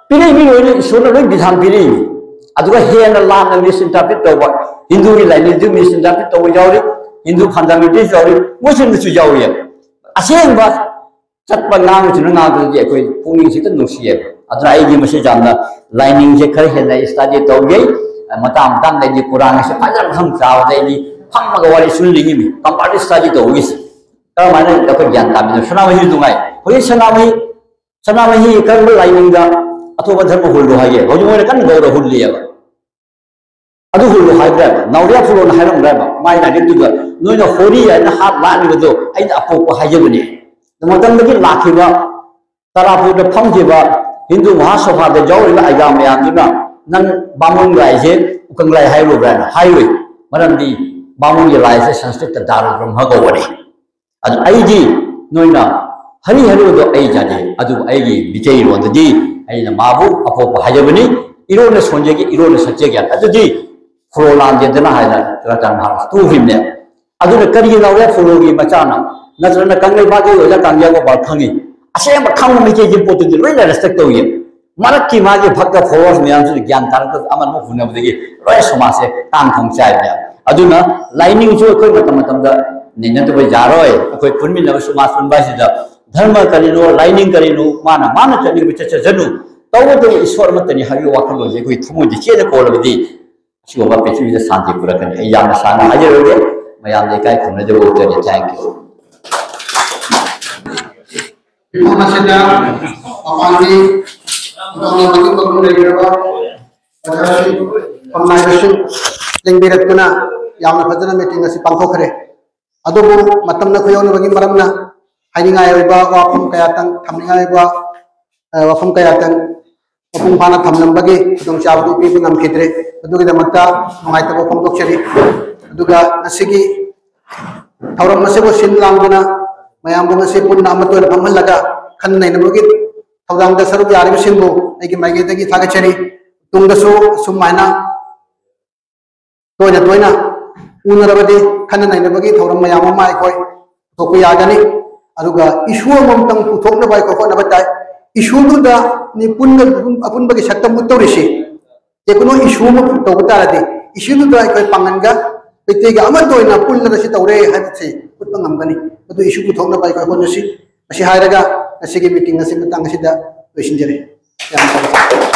ꯄꯤꯔꯛꯏ ꯃꯤ ꯂꯣꯏꯅ ꯏꯁꯣꯔꯅ ꯂꯣꯏ ꯕꯤꯙꯥꯟ ꯄꯤꯔꯛꯏ꯫ ꯑꯗꯨꯒ ꯍꯦꯟꯅ ꯂꯥꯟꯅ misinterpret ꯇꯧꯕ, ꯍꯤꯟꯗꯨꯒꯤ ꯂꯥꯏꯅꯤꯡꯗꯨ misinterpret ꯇꯧꯕ ꯌꯥꯎꯔꯤ, ꯍꯤꯟꯗꯨ fundamentalist ꯌꯥꯎꯔꯤ, ꯃꯨꯁꯂꯤꯝꯗꯁꯨ ꯌꯥꯎꯔꯤ꯫ ꯑꯁꯦꯡꯕ ꯆꯠꯄ ꯉꯥꯡꯕꯁꯤꯅ ꯉꯥꯡꯕꯗꯗꯤ ꯑꯩꯈꯣꯏ ꯄꯨꯛꯅꯤꯡꯁꯤ ꯈꯤꯇꯪ ꯅꯨꯡꯁꯤꯌꯦꯕ꯫ ꯑꯗꯨꯅ ꯑꯩꯗꯤ ꯃꯁꯤ ꯌꯥꯝꯅ ꯂꯥꯏꯅꯤꯡꯁꯦ ꯈꯔ ꯍꯦꯟꯅ study ꯇꯧꯖꯩ꯫ ꯃꯇꯥꯡ ꯃꯇꯥꯡꯗ ꯑꯩꯗꯤ ꯀꯨꯔꯥꯟꯒꯁꯦ ꯐꯖꯅ ꯃꯐꯝ ꯆꯥꯕꯗ ꯑꯩꯗꯤ ꯐꯝꯃꯒ ꯋꯥꯔꯤ ꯁꯨꯅꯤꯡꯉꯤꯃꯤ, ꯀꯝꯄꯥꯔꯠ study ꯇꯧꯕꯒꯤꯁꯦ꯫ ꯀꯔꯝꯍꯥꯏꯅ ꯑꯩꯈꯣꯏ ꯒ꯭ꯌꯥꯟ ꯇꯥꯃꯤꯟꯅ? ꯁꯅꯥꯃꯍꯤ ꯅꯨꯡꯉꯥꯏ꯫ ꯍꯧꯖꯤꯛ ꯁꯅꯥꯃꯍꯤ, ꯁꯅꯥꯃꯍꯤ ꯀꯔꯝꯕ ꯂꯥꯏꯅꯤꯡꯗ ꯑꯇꯣꯞꯄ ꯙꯔꯃ ꯍꯨꯜꯂꯣ ꯍꯥꯏꯒꯦ? ꯍꯧꯖꯤꯛ ꯃꯣꯏꯅ ꯀꯟꯅ ꯒꯧꯔ ꯍꯨꯜꯂꯤꯑꯕ꯫ ꯑꯗꯨ ꯍꯨꯜꯂꯣ ꯍꯥꯏꯕ꯭ꯔꯥꯕ? ꯅꯥꯎꯔꯤꯌꯥ ꯐꯨꯂꯣꯅ ꯍꯥꯏꯔꯝꯕ꯭ꯔꯥꯕ? ꯃꯥꯏ ꯂꯥꯏꯔꯤꯛꯇꯨꯗ ꯅꯣꯏꯅ ꯍꯣꯔꯤ ꯍꯥꯏꯅ ꯍꯥꯞ ꯂꯥꯛꯂꯤꯕꯗꯣ ꯑꯩꯅ ꯑꯄꯣꯛꯄ ꯍꯥꯏꯖꯕꯅꯦ꯫ ꯃꯇꯝꯗꯒꯤ ꯂꯥꯛꯈꯤꯕ ꯇꯔꯥꯄꯨꯔꯗ ꯐꯝꯈꯤꯕ ꯍꯤꯟꯗꯨ ꯃꯍꯥꯁꯣꯚꯥꯗ ꯌꯥꯎꯔꯤꯕ ꯑꯩꯒꯥ ꯃꯌꯥꯝꯗꯨꯅ ꯅꯪ ꯕꯥꯃꯣꯟ ꯂꯥꯏꯁꯦ ꯎꯀꯪ ꯂꯥꯏ ꯍꯥꯏꯔꯨꯕ꯭ꯔꯥꯅ ꯍꯥꯏꯔꯣꯏ꯫ ꯃꯔꯝꯗꯤ ꯕꯥꯃꯣꯟꯒꯤ ꯂꯥꯏꯁꯦ ꯁꯪꯁꯀ꯭ꯔꯤꯠꯇ ꯗꯥꯔꯨ ꯕ꯭ꯔꯍ꯭ꯃ ꯀꯧꯕꯅꯤ꯫ ꯑꯗꯨ ꯑꯩꯗꯤ ꯅꯣꯏꯅ ꯍꯔꯤ ꯍꯔꯨꯗꯣ ꯑꯩ ꯌꯥꯗꯦ, ꯑꯗꯨꯕꯨ ꯑꯩꯒꯤ ꯃꯤꯇꯩꯔꯣꯟꯗꯗꯤ ꯑꯩꯅ ꯃꯥꯕꯨ ꯑꯄꯣꯛꯄ ꯍꯥꯏꯖꯕꯅꯤ꯫ ꯏꯔꯣꯟꯅ ꯁꯣꯟꯖꯒꯦ, ꯏꯔꯣꯟꯅ ꯁꯛꯆꯒꯦ꯫ ꯑꯗꯨꯗꯤ ꯐꯨꯔꯣ ꯂꯥꯟꯗꯦꯗꯅ ꯍꯥꯏꯅ ꯔꯇꯟ ꯃꯍꯥꯔꯥꯖ ꯇꯨꯈꯤꯕꯅꯦ꯫ ꯑꯗꯨꯅ ꯀꯔꯤꯒꯤ ꯅꯥꯎꯔꯦꯝ ꯐꯨꯔꯣꯒꯤ ꯃꯆꯥꯅ ꯅꯠꯇ꯭ꯔꯒꯅ ꯀꯪꯂꯩꯄꯥꯛꯀꯤ ꯑꯣꯏꯅ ꯀꯥꯡꯖꯩ ꯒꯣꯄꯥꯜ ꯈꯪꯉꯤ? ꯑꯁꯦꯡꯕ ꯈꯪꯕ ꯃꯩꯇꯩꯒꯤ ꯄꯣꯠꯇꯨꯗꯤ ꯂꯣꯏꯅ respect ꯇꯧꯏ꯫ ꯃꯔꯛꯀꯤ ꯃꯥꯒꯤ ꯚꯛꯇ followers ꯃꯌꯥꯝꯁꯤꯅ ꯒ꯭ꯌꯥꯟ ꯇꯥꯔꯛꯇꯕ ꯑꯃꯅ ꯑꯃ ꯍꯨꯟꯅꯕꯗꯒꯤ ꯂꯣꯏ ꯁꯃꯥꯖꯁꯦ ꯇꯥꯡ ꯊꯣꯡ ꯆꯥꯏꯕꯅꯦꯕ꯫ ꯑꯗꯨꯅ ꯂꯥꯏꯅꯤꯡꯁꯨ ꯑꯩꯈꯣꯏ ꯃꯇꯝ ꯃꯇꯝꯗ ꯅꯩꯅꯗꯕ ꯌꯥꯔꯣꯏ꯫ ꯑꯩꯈꯣꯏ ꯄꯨꯟꯃꯤꯟꯅꯕ ꯁꯃꯥꯖ ꯄꯨꯟꯕ ꯍꯥꯏꯁꯤꯗ ꯙꯔꯃ ꯀꯔꯤꯅꯣ, ꯂꯥꯏꯅꯤꯡ ꯀꯔꯤꯅꯣ, ꯃꯥꯅ ꯃꯥꯅ ꯆꯠꯅꯤꯡꯕ ꯆꯠꯆꯖꯅꯨ, ꯇꯧꯕꯇꯕꯨ ꯏꯁꯣꯔ ꯑꯃꯠꯇꯅꯤ ꯍꯥꯏꯕꯒꯤ ꯋꯥꯈꯜꯂꯣꯟꯁꯦ ꯑꯩꯈꯣꯏ ꯊꯃꯣꯏꯗ ꯆꯦꯠꯅ ꯀꯣꯜꯂꯕꯗꯤ ꯑꯁꯤꯒꯨꯝꯕ ꯄ꯭ꯔꯤꯊꯤꯕꯤꯗ ꯁꯥꯟꯇꯤ ꯄꯨꯔꯛꯀꯅꯤ꯫ ꯑꯩ ꯌꯥꯝꯅ ꯁꯥꯡꯅ ꯍꯥꯏꯖꯔꯣꯏꯒꯦ꯫ ꯃꯌꯥꯝꯗ ꯏꯀꯥꯏ ꯈꯨꯝꯅꯖꯕ ꯎꯠꯆꯔꯤ꯫ Thank you꯫ ꯃꯤꯐꯝ ꯑꯁꯤꯗ ꯃꯄꯥꯟꯒꯤ ꯈꯨꯗꯣꯡ ꯃꯇꯤꯛ ꯃꯒꯨꯟ ꯂꯩꯈ꯭ꯔꯕ ꯑꯣꯖꯥꯁꯤꯡ, ꯈꯨꯟꯅꯥꯏꯕꯁꯤꯡ ꯂꯦꯡꯕꯤꯔꯛꯇꯨꯅ ꯌꯥꯝꯅ ꯐꯖꯅ ꯃꯤꯇꯤꯡ ꯑꯁꯤ ꯄꯥꯡꯊꯣꯛꯈ꯭ꯔꯦ꯫ ꯑꯗꯨꯕꯨ ꯃꯇꯝꯅ ꯈꯨꯌꯧꯅꯕꯒꯤ ꯃꯔꯝꯅ ꯍꯥꯏꯅꯤꯡꯉꯥꯏ ꯑꯣꯏꯕ ꯋꯥꯐꯝ ꯀꯌꯥꯇꯪ ꯊꯝꯅꯤꯡꯉꯥꯏ ꯑꯣꯏꯕ, ꯑ, ꯋꯥꯐꯝ ꯀꯌꯥꯇꯪ ꯃꯄꯨꯡ ꯐꯥꯅ ꯊꯝꯂꯝꯕꯒꯤ ꯈꯨꯗꯣꯡꯆꯥꯕꯗꯨ ꯄꯤꯕ ꯉꯝꯈꯤꯗ꯭ꯔꯦ꯫ ꯑꯗꯨꯒꯤꯗꯃꯛꯇ ꯅꯨꯡꯉꯥꯏꯇꯕ ꯐꯣꯡꯗꯣꯛꯆꯔꯤ꯫ ꯑꯗꯨꯒ ꯉꯁꯤꯒꯤ ꯊꯧꯔꯝ ꯑꯁꯤꯕꯨ ꯁꯤꯟ ꯂꯥꯡꯗꯨꯅ ꯃꯌꯥꯝꯕꯨ ꯉꯁꯤ ꯄꯨꯟꯅ ꯑꯃꯠꯇ ꯑꯣꯏꯅ ꯐꯝꯍꯜꯂꯒ ꯈꯟ ꯅꯩꯅꯕꯒꯤ ꯊꯧꯗꯥꯡꯗ ꯁꯔꯨꯛ ꯌꯥꯔꯤꯕꯁꯤꯡꯕꯨ ꯑꯩꯒꯤ ꯃꯥꯏꯀꯩꯗꯒꯤ ꯊꯥꯒꯠꯆꯔꯤ꯫ ꯇꯨꯡꯗꯁꯨ ꯑꯁꯨꯝ ꯍꯥꯏꯅ ꯇꯣꯏꯅ ꯇꯣꯏꯅ ꯎꯅꯔꯕꯗꯤ ꯈꯟꯅ ꯅꯩꯅꯕꯒꯤ ꯊꯧꯔꯝ ꯃꯌꯥꯝ ꯑꯃ ꯑꯩꯈꯣꯏ ꯄꯨꯊꯣꯛꯄ ꯌꯥꯒꯅꯤ꯫ ꯑꯗꯨꯒ issue ꯑꯃꯃꯝꯇꯪ ꯄꯨꯊꯣꯛꯅꯕ ꯑꯩꯈꯣꯏ ꯍꯣꯠꯅꯕ ꯇꯥꯏ꯫ Issueꯗꯨꯗ ꯃꯤ ꯄꯨꯟꯅ ꯑꯄꯨꯟꯕꯒꯤ ꯁꯛꯇꯝ ꯎꯠꯇꯧꯔꯤꯁꯤ꯫ ꯇꯦꯛꯅꯣ issue ꯑꯃ ꯇꯧꯕ ꯇꯥꯔꯗꯤ issueꯗꯨꯗ ꯑꯩꯈꯣꯏ ꯄꯥꯡꯒꯟꯒ ꯃꯩꯇꯩꯒ ꯑꯃꯠꯇ ꯑꯣꯏꯅ ꯄꯨꯜꯂꯒ ꯁꯤ ꯇꯧꯔꯦ ꯍꯥꯏꯕꯁꯤ ꯎꯠꯄ ꯉꯝꯒꯅꯤ꯫ ꯑꯗꯨ issue ꯄꯨꯊꯣꯛꯅꯕ ꯑꯩꯈꯣꯏ ꯍꯣꯠꯅꯁꯤ꯫ ꯃꯁꯤ ꯍꯥꯏꯔꯒ ꯉꯁꯤꯒꯤ meeting ꯑꯁꯤ ꯃꯇꯥꯡ ꯑꯁꯤꯗ ꯂꯣꯏꯁꯤꯟꯖꯔꯦ꯫ ꯌꯥꯝ ꯅꯨꯡꯉꯥꯏꯖꯔꯦ꯫